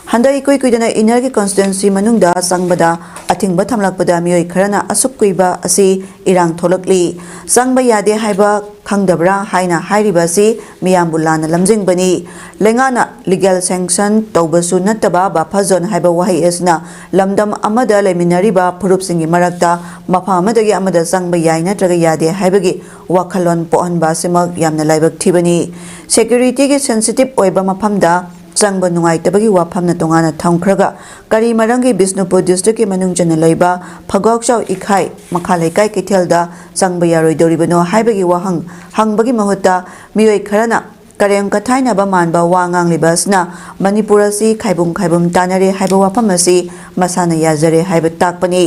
ꯍꯟꯗꯛ ꯏꯀꯨꯏ ꯀꯨꯏꯗꯅ ꯏꯟꯅꯔꯒꯤ ꯀꯣꯟꯁꯇꯤꯇ꯭ꯌꯨꯟꯁꯤ ꯃꯅꯨꯡꯗ ꯆꯪꯕꯗ ꯑꯊꯤꯡꯕ ꯊꯝꯂꯛꯄꯗ ꯃꯤꯑꯣꯏ ꯈꯔꯅ ꯑꯁꯨꯛ ꯀꯨꯏꯕ ꯑꯁꯤ ꯏꯔꯥꯡ ꯊꯣꯛꯂꯛꯂꯤ꯫ ꯆꯪꯕ ꯌꯥꯗꯦ ꯍꯥꯏꯕ ꯈꯪꯗꯕ꯭ꯔꯥ ꯍꯥꯏꯅ ꯍꯥꯏꯔꯤꯕ ꯑꯁꯤ ꯃꯤꯌꯥꯝꯕꯨ ꯂꯥꯟꯅ ꯂꯝꯖꯤꯡꯕꯅꯤ꯫ ꯂꯩꯉꯥꯛꯅ ꯂꯤꯒꯦꯜ ꯁꯦꯡꯁꯟ ꯇꯧꯕꯁꯨ ꯅꯠꯇꯕ ꯕꯐꯔ ꯖꯣꯟ ꯍꯥꯏꯕ ꯋꯥꯍꯩ ꯑꯁꯤꯅ ꯂꯝꯗꯝ ꯑꯃꯗ ꯂꯩꯃꯤꯟꯅꯔꯤꯕ ꯐꯨꯔꯨꯞꯁꯤꯡꯒꯤ ꯃꯔꯛꯇ ꯃꯐꯝ ꯑꯃꯗꯒꯤ ꯑꯃꯗ ꯆꯪꯕ ꯌꯥꯏ ꯅꯠꯇ꯭ꯔꯒ ꯌꯥꯗꯦ ꯍꯥꯏꯕꯒꯤ ꯋꯥꯈꯜꯂꯣꯟ ꯄꯣꯛꯍꯟꯕ ꯑꯁꯤꯃꯛ ꯌꯥꯝꯅ ꯂꯥꯏꯕꯛ ꯊꯤꯕꯅꯤ꯫ ꯁꯦꯀ꯭ꯌꯨꯔꯤꯇꯤꯒꯤ ꯁꯦꯟꯁꯤꯇꯤꯚ ꯑꯣꯏꯕ ꯃꯐꯝꯗ ꯆꯪꯕ ꯅꯨꯡꯉꯥꯏꯇꯕꯒꯤ ꯋꯥꯐꯝꯅ ꯇꯣꯉꯥꯟꯅ ꯊꯝꯈ꯭ꯔꯒ, ꯀꯔꯤ ꯃꯔꯝꯒꯤ ꯕꯤꯁꯅꯨꯄꯨꯔ district ꯀꯤ ꯃꯅꯨꯡ ꯆꯟꯅ ꯂꯩꯕ ꯐꯒꯥꯎꯆꯥꯎ ꯏꯈꯥꯏ ꯃꯈꯥ ꯂꯩꯀꯥꯏ ꯀꯩꯊꯦꯜꯗ ꯆꯪꯕ ꯌꯥꯔꯣꯏꯗꯧꯔꯤꯕꯅꯣ ꯍꯥꯏꯕꯒꯤ ꯋꯥꯍꯪ ꯍꯪꯕꯒꯤ ꯃꯍꯨꯠꯇ, ꯃꯤꯑꯣꯏ ꯈꯔꯅ ꯀꯔꯦꯝ ꯀꯊꯥꯏꯅꯕ ꯃꯥꯟꯕ ꯋꯥ ꯉꯥꯡꯂꯤꯕ ꯑꯁꯤꯅ ꯃꯅꯤꯄꯨꯔ ꯑꯁꯤ ꯈꯥꯏꯕꯨꯝ ꯈꯥꯏꯕꯨꯝ ꯇꯥꯅꯔꯦ ꯍꯥꯏꯕ ꯋꯥꯐꯝ ꯑꯁꯤ ꯃꯁꯥꯅ ꯌꯥꯖꯔꯦ ꯍꯥꯏꯕ ꯇꯥꯛꯄꯅꯤ꯫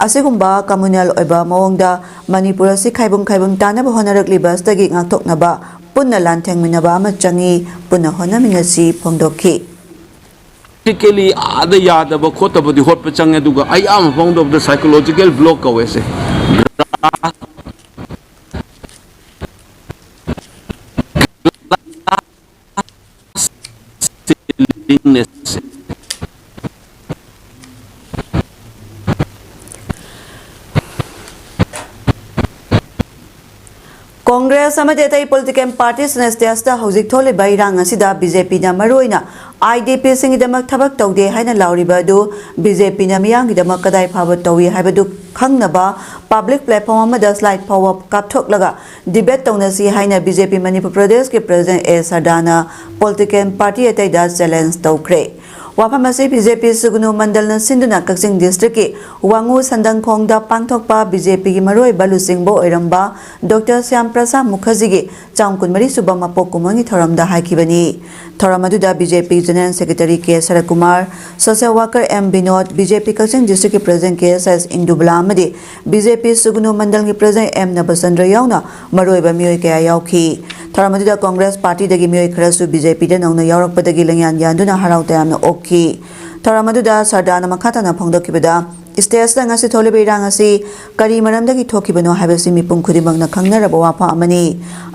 ꯑꯁꯤꯒꯨꯝꯕ communal ꯑꯣꯏꯕ ꯃꯑꯣꯡꯗ ꯃꯅꯤꯄꯨꯔ ꯑꯁꯤ ꯈꯥꯏꯕꯨꯝ ꯈꯥꯏꯕꯨꯝ ꯇꯥꯅꯕ ꯍꯣꯠꯅꯔꯛꯂꯤꯕ ꯑꯁꯤꯗꯒꯤ ꯉꯥꯛꯊꯣꯛꯅꯕ ꯄꯨꯟꯅ ꯂꯥꯟꯊꯦꯡꯃꯤꯟꯅꯕ ꯑꯃ ꯆꯪꯏ, ꯄꯨꯟꯅ ꯍꯣꯠꯅꯃꯤꯟꯅꯁꯤ ꯐꯣꯡꯗꯣꯛꯈꯤ꯫ Practically ꯑꯥꯗ ꯌꯥꯗꯕ ꯈꯣꯠꯇꯕꯗꯤ ꯍꯣꯠꯄ ꯆꯪꯉꯦ, ꯑꯗꯨꯒ ꯑꯌꯥꯝꯕ ꯐꯣꯡꯗꯣꯛꯄꯗ psychological block ꯀꯧꯋꯦ ꯁꯦ꯫ ꯀꯣꯡꯒ꯭ꯔꯦꯁ ꯑꯃꯗꯤ ꯑꯇꯩ political party ꯁꯤꯡꯅ stage ꯇ ꯍꯧꯖꯤꯛ ꯊꯣꯛꯂꯤꯕ ꯏꯔꯥꯡ ꯑꯁꯤꯗ BJP ꯅ ꯃꯔꯨꯑꯣꯏꯅ IDP ꯁꯤꯡꯒꯤꯗꯃꯛ ꯊꯕꯛ ꯇꯧꯗꯦ ꯍꯥꯏꯅ ꯂꯥꯎꯔꯤꯕ ꯑꯗꯨ BJP ꯅ ꯃꯤꯌꯥꯝꯒꯤꯗꯃꯛ ꯀꯗꯥꯏ ꯐꯥꯎꯕ ꯇꯧꯏ ꯍꯥꯏꯕꯗꯨ ꯈꯪꯅꯕ public platform ꯑꯃꯗ slide ꯐꯥꯎꯕ ꯀꯥꯞꯊꯣꯛꯂꯒ debate ꯇꯧꯅꯁꯤ ꯍꯥꯏꯅ BJP ꯃꯅꯤꯄꯨꯔ ꯄ꯭ꯔꯗꯦꯁꯀꯤ president ꯑꯦ ꯁꯔꯗꯥꯅ political party ꯑꯇꯩꯗ challenge ꯇꯧꯈ꯭ꯔꯦ꯫ ꯋꯥꯐꯝ ꯑꯁꯤ BJP ꯁꯨꯒꯅꯨ ꯃꯟꯗꯜꯅ ꯁꯤꯟꯗꯨꯅ ꯀꯛꯆꯤꯡ district ꯀꯤ ꯋꯥꯉꯨ ꯁꯟꯗꯪꯈꯣꯡꯗ ꯄꯥꯡꯊꯣꯛꯄ BJP ꯒꯤ ꯃꯔꯨꯑꯣꯏꯕ ꯂꯨꯆꯤꯡꯕ ꯑꯣꯏꯔꯝꯕ Doctor ꯁ꯭ꯌꯥꯝ ꯄ꯭ꯔꯁꯥꯗ ꯃꯨꯈꯔꯖꯤꯒꯤ ꯆꯥꯝ ꯀꯨꯟꯃꯔꯤ ꯁꯨꯕ ꯃꯄꯣꯛ ꯀꯨꯝꯑꯣꯟꯒꯤ ꯊꯧꯔꯝꯗ ꯍꯥꯏꯈꯤꯕꯅꯤ꯫ ꯊꯧꯔꯝ ꯑꯗꯨꯗ BJP General Secretary ꯀꯦ ꯁꯔꯠꯀꯨꯃꯥꯔ, social worker M Vinod, BJP ꯀꯛꯆꯤꯡ district ꯀꯤ president ꯀꯦ ꯑꯦꯁ ꯑꯦꯁ ꯏꯟꯗꯨꯕꯂꯥ ꯑꯃꯗꯤ BJP ꯁꯨꯒꯅꯨ ꯃꯟꯗꯜꯒꯤ president ꯑꯦꯝ ꯅꯕꯆꯟꯗ꯭ꯔ ꯌꯥꯎꯅ ꯃꯔꯨꯑꯣꯏꯕ ꯃꯤꯑꯣꯏ ꯀꯌꯥ ꯌꯥꯎꯈꯤ꯫ ꯊꯧꯔꯝ ꯑꯗꯨꯗ ꯀꯣꯡꯒ꯭ꯔꯦꯁ party ꯗꯒꯤ ꯃꯤꯑꯣꯏ ꯈꯔꯁꯨ BJP ꯗ ꯅꯧꯅ ꯌꯥꯎꯔꯛꯄꯗꯒꯤ ꯂꯪꯌꯥꯟ ꯌꯥꯟꯗꯨꯅ ꯍꯔꯥꯎ ꯇꯌꯥꯝꯅ ꯑꯣꯛꯈꯤ꯫ ꯊꯧꯔꯝ ꯑꯗꯨꯗ ꯁꯔꯗꯥꯅ ꯃꯈꯥ ꯇꯥꯅ ꯐꯣꯡꯗꯣꯛꯈꯤꯕꯗ, stage ꯇ ꯉꯁꯤ ꯊꯣꯛꯂꯤꯕ ꯏꯔꯥꯡ ꯑꯁꯤ ꯀꯔꯤ ꯃꯔꯝꯗꯒꯤ ꯊꯣꯛꯈꯤꯕꯅꯣ ꯍꯥꯏꯕꯁꯤ ꯃꯤꯄꯨꯝ ꯈꯨꯗꯤꯡꯃꯛꯅ ꯈꯪꯅꯔꯕ ꯋꯥꯐꯝ ꯑꯃꯅꯤ꯫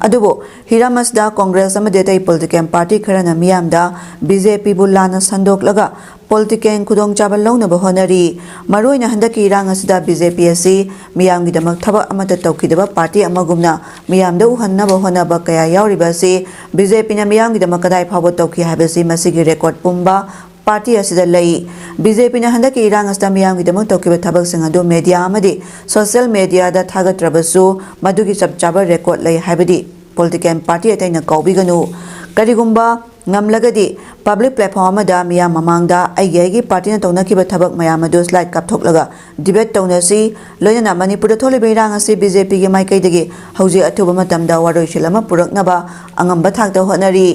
ꯑꯗꯨꯕꯨ ꯍꯤꯔꯝ ꯑꯁꯤꯗ ꯀꯣꯡꯒ꯭ꯔꯦꯁ ꯑꯃꯗꯤ ꯑꯇꯩ political party ꯈꯔꯅ ꯃꯤꯌꯥꯝꯗ BJP ꯕꯨ ꯂꯥꯟꯅ ꯁꯟꯗꯣꯛꯂꯒ political ꯈꯨꯗꯣꯡꯆꯥꯕ ꯂꯧꯅꯕ ꯍꯣꯠꯅꯔꯤ꯫ ꯃꯔꯨꯑꯣꯏꯅ ꯍꯟꯗꯛꯀꯤ ꯏꯔꯥꯡ ꯑꯁꯤꯗ BJP ꯑꯁꯤ ꯃꯤꯌꯥꯝꯒꯤꯗꯃꯛ ꯊꯕꯛ ꯑꯃꯠꯇ ꯇꯧꯈꯤꯗꯕ party ꯑꯃꯒꯨꯝꯅ ꯃꯤꯌꯥꯝꯗ ꯎꯍꯟꯅꯕ ꯍꯣꯠꯅꯕ ꯀꯌꯥ ꯌꯥꯎꯔꯤꯕ ꯑꯁꯤ BJP ꯅ ꯃꯤꯌꯥꯝꯒꯤꯗꯃꯛ ꯀꯗꯥꯏ ꯐꯥꯎꯕ ꯇꯧꯈꯤ ꯍꯥꯏꯕꯁꯤ ꯃꯁꯤꯒꯤ record ꯄꯨꯝꯕ party ꯑꯁꯤꯗ ꯂꯩ꯫ BJP ꯅ ꯍꯟꯗꯛꯀꯤ ꯏꯔꯥꯡ ꯑꯁꯤꯗ ꯃꯤꯌꯥꯝꯒꯤꯗꯃꯛ ꯇꯧꯈꯤꯕ ꯊꯕꯛꯁꯤꯡ ꯑꯗꯨ media ꯑꯃꯗꯤ social media ꯗ ꯊꯥꯒꯠꯇ꯭ꯔꯕꯁꯨ ꯃꯗꯨꯒꯤ ꯆꯞ ꯆꯥꯕ record ꯂꯩ ꯍꯥꯏꯕꯗꯤ political party ꯑꯇꯩꯅ ꯀꯥꯎꯕꯤꯒꯅꯨ꯫ ꯀꯔꯤꯒꯨꯝꯕ ꯉꯝꯂꯒꯗꯤ ꯄꯕ꯭ꯂꯤꯛ ꯄ꯭ꯂꯦꯠꯐꯣꯝ ꯑꯃꯗ ꯃꯤꯌꯥꯝ ꯃꯃꯥꯡꯗ ꯑꯩꯒꯤ ꯑꯩꯒꯤ ꯄꯥꯔꯇꯤꯅ ꯇꯧꯅꯈꯤꯕ ꯊꯕꯛ ꯃꯌꯥꯝ ꯑꯗꯨ ꯁ꯭ꯂꯥꯏꯗ ꯀꯥꯞꯊꯣꯛꯂꯒ ꯗꯤꯕꯦꯠ ꯇꯧꯅꯁꯤ꯫ ꯂꯣꯏꯅꯅ ꯃꯅꯤꯄꯨꯔꯗ ꯊꯣꯛꯂꯤꯕ ꯏꯔꯥꯡ ꯑꯁꯤ ꯕꯤ ꯖꯦ ꯄꯤꯒꯤ ꯃꯥꯏꯀꯩꯗꯒꯤ ꯍꯧꯖꯤꯛ ꯑꯊꯨꯕ ꯃꯇꯝꯗ ꯋꯥꯔꯣꯏꯁꯤꯟ ꯑꯃ ꯄꯨꯔꯛꯅꯕ ꯑꯉꯝꯕ ꯊꯥꯛꯇ ꯍꯣꯠꯅꯔꯤ꯫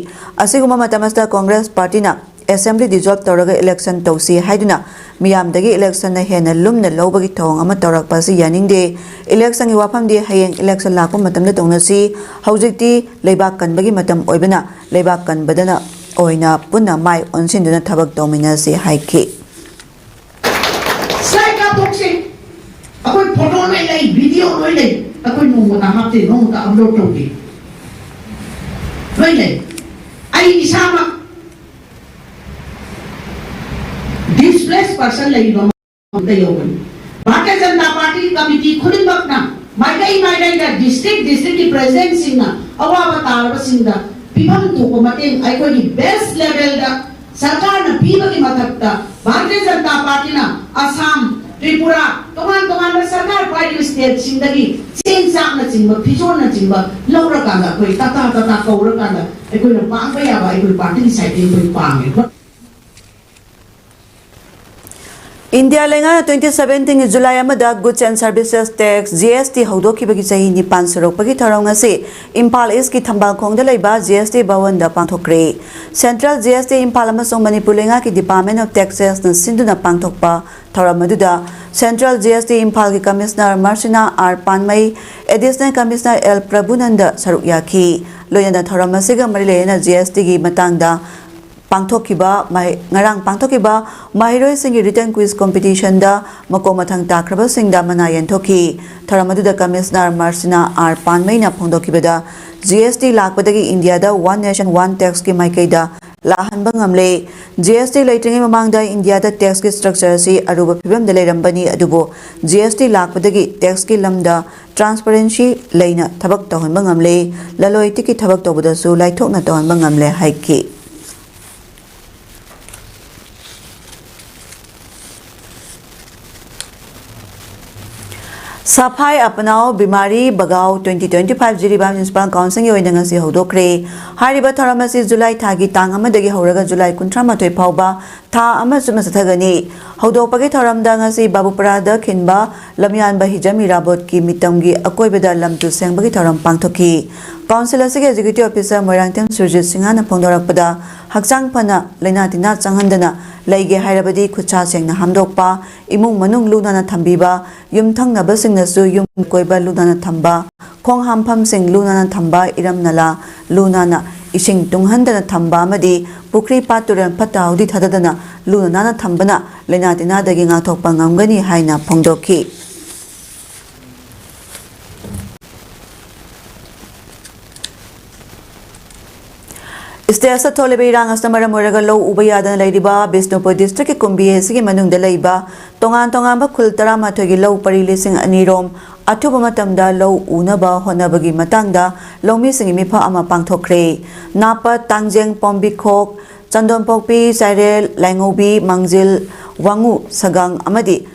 ꯑꯁꯤꯒꯨꯝꯕ ꯃꯇꯝ ꯑꯁꯤꯗ ꯀꯣꯡꯒ꯭ꯔꯦꯁ ꯄꯥꯔꯇꯤꯅ ꯑꯦꯁꯦꯝꯕ꯭ꯂꯤ ꯗꯤꯖꯣꯜꯕ ꯇꯧꯔꯒ ꯏꯂꯦꯛꯁꯟ ꯇꯧꯁꯤ ꯍꯥꯏꯗꯨꯅ ꯃꯤꯌꯥꯝꯗꯒꯤ ꯏꯂꯦꯛꯁꯟꯅ ꯍꯦꯟꯅ ꯂꯨꯝꯅ ꯂꯧꯕꯒꯤ ꯊꯧꯑꯣꯡ ꯑꯃ ꯇꯧꯔꯛꯄ ꯑꯁꯤ ꯌꯥꯅꯤꯡꯗꯦ꯫ ꯏꯂꯦꯛꯁꯟꯒꯤ ꯋꯥꯐꯝꯗꯤ ꯍꯌꯦꯡ ꯏꯂꯦꯛꯁꯟ ꯂꯥꯛꯄ ꯃꯇꯝꯗ ꯇꯧꯅꯁꯤ꯫ ꯍꯧꯖꯤꯛꯇꯤ ꯂꯩꯕꯥꯛ ꯀꯟꯕꯒꯤ ꯃꯇꯝ ꯑꯣꯏꯕꯅ ꯂꯩꯕꯥꯛ ꯀꯟꯕꯗꯅ ꯑꯣꯏꯅ ꯄꯨꯟꯅ ꯃꯥꯏ ꯑꯣꯟꯁꯤꯟꯗꯨꯅ ꯊꯕꯛ ꯇꯧꯃꯤꯟꯅꯁꯤ ꯍꯥꯏꯈꯤ꯫ ꯁ꯭ꯂꯥꯏꯗ ꯀꯥꯞꯊꯣꯛꯁꯦ꯫ ꯑꯩꯈꯣꯏ ꯐꯣꯇꯣ ꯂꯣꯏ ꯂꯩ, ꯚꯤꯗꯤꯑꯣ ꯂꯣꯏ ꯂꯩ꯫ ꯑꯩꯈꯣꯏ ꯅꯣꯡꯃꯇ ꯍꯥꯞꯇꯦ, ꯅꯣꯡꯃꯇ ꯑꯞꯂꯣꯗ ꯇꯧꯗꯦ꯫ ꯂꯣꯏ ꯂꯩ꯫ ꯑꯩ ꯏꯁꯥꯃꯛ ꯗꯤꯁꯄ꯭ꯂꯦꯁ ꯄꯔꯁꯟ ꯂꯩꯔꯤꯕ ꯃꯐꯝꯗ ꯌꯧꯕꯅꯤ꯫ ꯚꯥꯔꯇꯤꯌ ꯖꯅꯇꯥ ꯄꯥꯔꯇꯤ ꯀꯃꯤꯇꯤ ꯈꯨꯗꯤꯡꯃꯛꯅ ꯃꯥꯏꯀꯩ ꯃꯥꯏꯀꯩꯗ ꯗꯤꯁꯇ꯭ꯔꯤꯛ ꯗꯤꯁꯇ꯭ꯔꯤꯛꯀꯤ ꯄ꯭ꯔꯦꯁꯤꯗꯦꯟꯠꯁꯤꯡꯅ ꯑꯋꯥꯕ ꯇꯥꯔꯕꯁꯤꯡꯗ ꯄꯤꯐꯝ ꯊꯣꯛꯄ ꯃꯇꯦꯡ ꯑꯩꯈꯣꯏꯒꯤ ꯕꯦꯁ ꯂꯦꯚꯦꯜꯗ ꯁꯔꯀꯥꯔꯅ ꯄꯤꯕꯒꯤ ꯃꯊꯛꯇ ꯚꯥꯔꯇꯤꯌ ꯖꯅꯇꯥ ꯄꯥꯔꯇꯤꯅ ꯑꯁꯥꯝ, ꯇ꯭ꯔꯤꯄꯨꯔꯥ, ꯇꯣꯉꯥꯟ ꯇꯣꯉꯥꯟꯕ ꯁꯔꯀꯥꯔ ꯄꯥꯏꯔꯤꯕ ꯁ꯭ꯇꯦꯠꯁꯤꯡꯗꯒꯤ ꯆꯦꯡ ꯆꯥꯛꯅꯆꯤꯡꯕ, ꯐꯤꯖꯣꯜꯅꯆꯤꯡꯕ ꯂꯧꯔꯀꯥꯟꯗ ꯑꯩꯈꯣꯏ ꯇꯥꯇꯥ ꯇꯥꯇꯥ ꯀꯧꯔꯀꯥꯟꯗ ꯑꯩꯈꯣꯏꯅ ꯄꯥꯡꯕ ꯌꯥꯕ ꯑꯩꯈꯣꯏ ꯄꯥꯔꯇꯤꯒꯤ ꯁꯥꯏꯠꯇꯒꯤ ꯑꯩꯈꯣꯏ ꯄꯥꯡꯉꯦ꯫ ꯏꯟꯗꯤꯌꯥ ꯂꯩꯉꯥꯛꯅ ꯇ꯭ꯋꯦꯟꯇꯤ ꯁꯕꯦꯟꯇꯤꯟꯒꯤ ꯖꯨꯂꯥꯏ ꯑꯃꯗ Goods and Services Tax, G S T, ꯍꯧꯗꯣꯛꯈꯤꯕꯒꯤ ꯆꯍꯤ ꯅꯤꯄꯥꯟ ꯁꯨꯔꯛꯄꯒꯤ ꯊꯧꯔꯝ ꯉꯁꯤ ꯏꯝꯐꯥꯜ ꯏꯁꯀꯤ ꯊꯝꯕꯥꯜꯈꯣꯡꯗ ꯂꯩꯕ ꯖꯤ ꯑꯦꯁ ꯇꯤ ꯚꯋꯟꯗ ꯄꯥꯡꯊꯣꯛꯈ꯭ꯔꯦ꯫ Central G S T Imphal ꯑꯃꯁꯨꯡ ꯃꯅꯤꯄꯨꯔ ꯂꯩꯉꯥꯛꯀꯤ Department of Taxes ꯅ ꯁꯤꯟꯗꯨꯅ ꯄꯥꯡꯊꯣꯛꯄ ꯊꯧꯔꯝ ꯑꯗꯨꯗ ꯁꯦꯟꯇ꯭ꯔꯦꯜ ꯖꯤ ꯑꯦꯁ ꯇꯤ ꯏꯝꯐꯥꯜꯒꯤ commissioner Marsina R Panmei, additional commissioner L Prabhunanda ꯁꯔꯨꯛ ꯌꯥꯈꯤ꯫ ꯂꯣꯏꯅꯅ ꯊꯧꯔꯝ ꯑꯁꯤꯒ ꯃꯔꯤ ꯂꯩꯅꯅ ꯖꯤ ꯑꯦꯁ ꯇꯤꯒꯤ ꯃꯇꯥꯡꯗ ꯄꯥꯡꯊꯣꯛꯈꯤꯕ ꯃꯍꯩ-, ꯉꯔꯥꯡ ꯄꯥꯡꯊꯣꯛꯈꯤꯕ ꯃꯍꯩꯔꯣꯏꯁꯤꯡꯒꯤ written quiz competition ꯗ ꯃꯀꯣꯛ ꯃꯊꯪ ꯇꯥꯈ꯭ꯔꯕꯁꯤꯡꯗ ꯃꯅꯥ ꯌꯦꯟꯊꯣꯛꯈꯤ꯫ ꯊꯧꯔꯝ ꯑꯗꯨꯗ commissioner Marsina R ꯄꯥꯟꯃꯩꯅ ꯐꯣꯡꯗꯣꯛꯈꯤꯕꯗ, G S T ꯂꯥꯛꯄꯗꯒꯤ ꯏꯟꯗꯤꯌꯥꯗ One Nation One Tax ꯀꯤ ꯃꯥꯏꯀꯩꯗ ꯂꯥꯛꯍꯟꯕ ꯉꯝꯂꯦ꯫ ꯖꯤ ꯑꯦꯁ ꯇꯤ ꯂꯩꯇ꯭ꯔꯤꯉꯩ ꯃꯃꯥꯡꯗ ꯏꯟꯗꯤꯌꯥꯗ tax ꯀꯤ structure ꯑꯁꯤ ꯑꯔꯨꯕ ꯐꯤꯕꯝꯗ ꯂꯩꯔꯝꯕꯅꯤ, ꯑꯗꯨꯕꯨ ꯖꯤ ꯑꯦꯁ ꯇꯤ ꯂꯥꯛꯄꯗꯒꯤ tax ꯀꯤ ꯂꯝꯗ transparency ꯂꯩꯅ ꯊꯕꯛ ꯇꯧꯍꯟꯕ ꯉꯝꯂꯦ꯫ ꯂꯂꯣꯟ ꯏꯇꯤꯛꯀꯤ ꯊꯕꯛ ꯇꯧꯕꯗꯁꯨ ꯂꯥꯏꯊꯣꯛꯅ ꯇꯧꯍꯟꯕ ꯉꯝꯂꯦ ꯍꯥꯏꯈꯤ꯫ ꯁꯐꯥꯏ ꯑꯄꯅꯥꯎ ꯕꯤꯃꯥꯔꯤ ꯕꯒꯥꯎ twenty twenty five Jiribam municipal ꯀꯥꯎꯟꯁꯤꯜꯒꯤ ꯑꯣꯏꯅ ꯉꯁꯤ ꯍꯧꯗꯣꯛꯈ꯭ꯔꯦ꯫ ꯍꯥꯏꯔꯤꯕ ꯊꯧꯔꯝ ꯑꯁꯤ ꯖꯨꯂꯥꯏ ꯊꯥꯒꯤ ꯇꯥꯡ ꯑꯃꯗꯒꯤ ꯍꯧꯔꯒ ꯖꯨꯂꯥꯏ ꯀꯨꯟꯊ꯭ꯔꯥ ꯃꯥꯊꯣꯏ ꯐꯥꯎꯕ ꯊꯥ ꯑꯃ ꯆꯨꯞꯅ ꯆꯠꯊꯒꯅꯤ꯫ ꯍꯧꯗꯣꯛꯄꯒꯤ ꯊꯧꯔꯝꯗ ꯉꯁꯤ ꯕꯥꯕꯨꯄꯔꯥꯗ ꯈꯤꯟꯕ ꯂꯝꯌꯥꯟꯕ ꯍꯤꯖꯝ ꯏꯔꯥꯕꯣꯠꯀꯤ ꯃꯤꯇꯝꯒꯤ ꯑꯀꯣꯏꯕꯗ ꯂꯝ ꯇꯨ ꯁꯦꯡꯕꯒꯤ ꯊꯧꯔꯝ ꯄꯥꯡꯊꯣꯛꯈꯤ꯫ ꯀꯥꯎꯟꯁꯤꯜ ꯑꯁꯤꯒꯤ ꯑꯦꯛꯖꯤꯀ꯭ꯌꯨꯇꯤꯚ ꯑꯣꯐꯤꯁꯥꯔ ꯃꯣꯏꯔꯥꯡꯊꯦꯝ ꯁꯨꯔꯖꯤꯠ ꯁꯤꯡꯍꯅ ꯐꯣꯡꯗꯣꯔꯛꯄꯗ, ꯍꯛꯆꯥꯡ ꯐꯅ ꯂꯥꯏꯅꯥ ꯇꯤꯟꯅꯥ ꯆꯪꯍꯟꯗꯅ ꯂꯩꯒꯦ ꯍꯥꯏꯔꯕꯗꯤ ꯈꯨꯠꯁꯥ ꯁꯦꯡꯅ ꯍꯥꯝꯗꯣꯛꯄ, ꯏꯃꯨꯡ ꯃꯅꯨꯡ ꯂꯨ ꯅꯥꯟꯅ ꯊꯝꯕꯤꯕ, ꯌꯨꯝꯊꯪꯅꯕꯁꯤꯡꯅꯁꯨ ꯌꯨꯝ ꯀꯣꯏꯕ ꯂꯨ ꯅꯥꯟꯅ ꯊꯝꯕ, ꯈꯣꯡ ꯍꯥꯝꯐꯝꯁꯤꯡ ꯂꯨ ꯅꯥꯟꯅ ꯊꯝꯕ, ꯏꯔꯝ ꯅꯂꯥ ꯂꯨ ꯅꯥꯟꯅ ꯏꯁꯤꯡ ꯇꯨꯡꯍꯟꯗꯅ ꯊꯝꯕ ꯑꯃꯗꯤ ꯄꯨꯈ꯭ꯔꯤ ꯄꯥꯠ ꯇꯨꯔꯦꯜ ꯐꯠꯇ ꯍꯥꯎꯗꯤ ꯊꯥꯗꯗꯅ ꯂꯨꯅ ꯅꯥꯟꯅ ꯊꯝꯕꯅ ꯂꯥꯏꯅꯥ ꯇꯤꯟꯅꯥꯗꯒꯤ ꯉꯥꯛꯊꯣꯛꯄ ꯉꯝꯒꯅꯤ ꯍꯥꯏꯅ ꯐꯣꯡꯗꯣꯛꯈꯤ꯫ ꯁ꯭ꯇꯦꯠ ꯑꯁꯤꯗ ꯊꯣꯛꯂꯤꯕ ꯏꯔꯥꯡ ꯑꯁꯤꯅ ꯃꯔꯝ ꯑꯣꯏꯔꯒ ꯂꯧ ꯎꯕ ꯌꯥꯗꯅ ꯂꯩꯔꯤꯕ ꯕꯤꯁꯅꯨꯄꯨꯔ ꯗꯤꯁꯇ꯭ꯔꯤꯛꯀꯤ ꯀꯨꯝꯕꯤ ꯑꯁꯤꯒꯤ ꯃꯅꯨꯡꯗ ꯂꯩꯕ ꯇꯣꯉꯥꯟ ꯇꯣꯉꯥꯟꯕ ꯈꯨꯜ ꯇꯔꯥꯃꯥꯊꯣꯏꯒꯤ ꯂꯧ ꯄꯔꯤ ꯂꯤꯁꯤꯡ ꯑꯅꯤ ꯔꯣꯝ ꯑꯊꯨꯕ ꯃꯇꯝꯗ ꯂꯧ ꯎꯅꯕ ꯍꯣꯠꯅꯕꯒꯤ ꯃꯇꯥꯡꯗ ꯂꯧꯃꯤꯁꯤꯡꯒꯤ ꯃꯤꯐꯝ ꯑꯃ ꯄꯥꯡꯊꯣꯛꯈ꯭ꯔꯦ꯫ ꯅꯥꯄꯠ, ꯇꯥꯡꯖꯦꯡ, ꯄꯣꯝꯕꯤꯈꯣꯛ, ꯆꯟꯗꯣꯟꯄꯣꯛꯄꯤ, ꯆꯥꯏꯔꯦꯜ, ꯂꯥꯏꯉꯧꯕꯤ, ꯃꯥꯡꯖꯤꯜ, ꯋꯥꯉꯨ, ꯁꯒꯥꯡ ꯑꯃꯗꯤ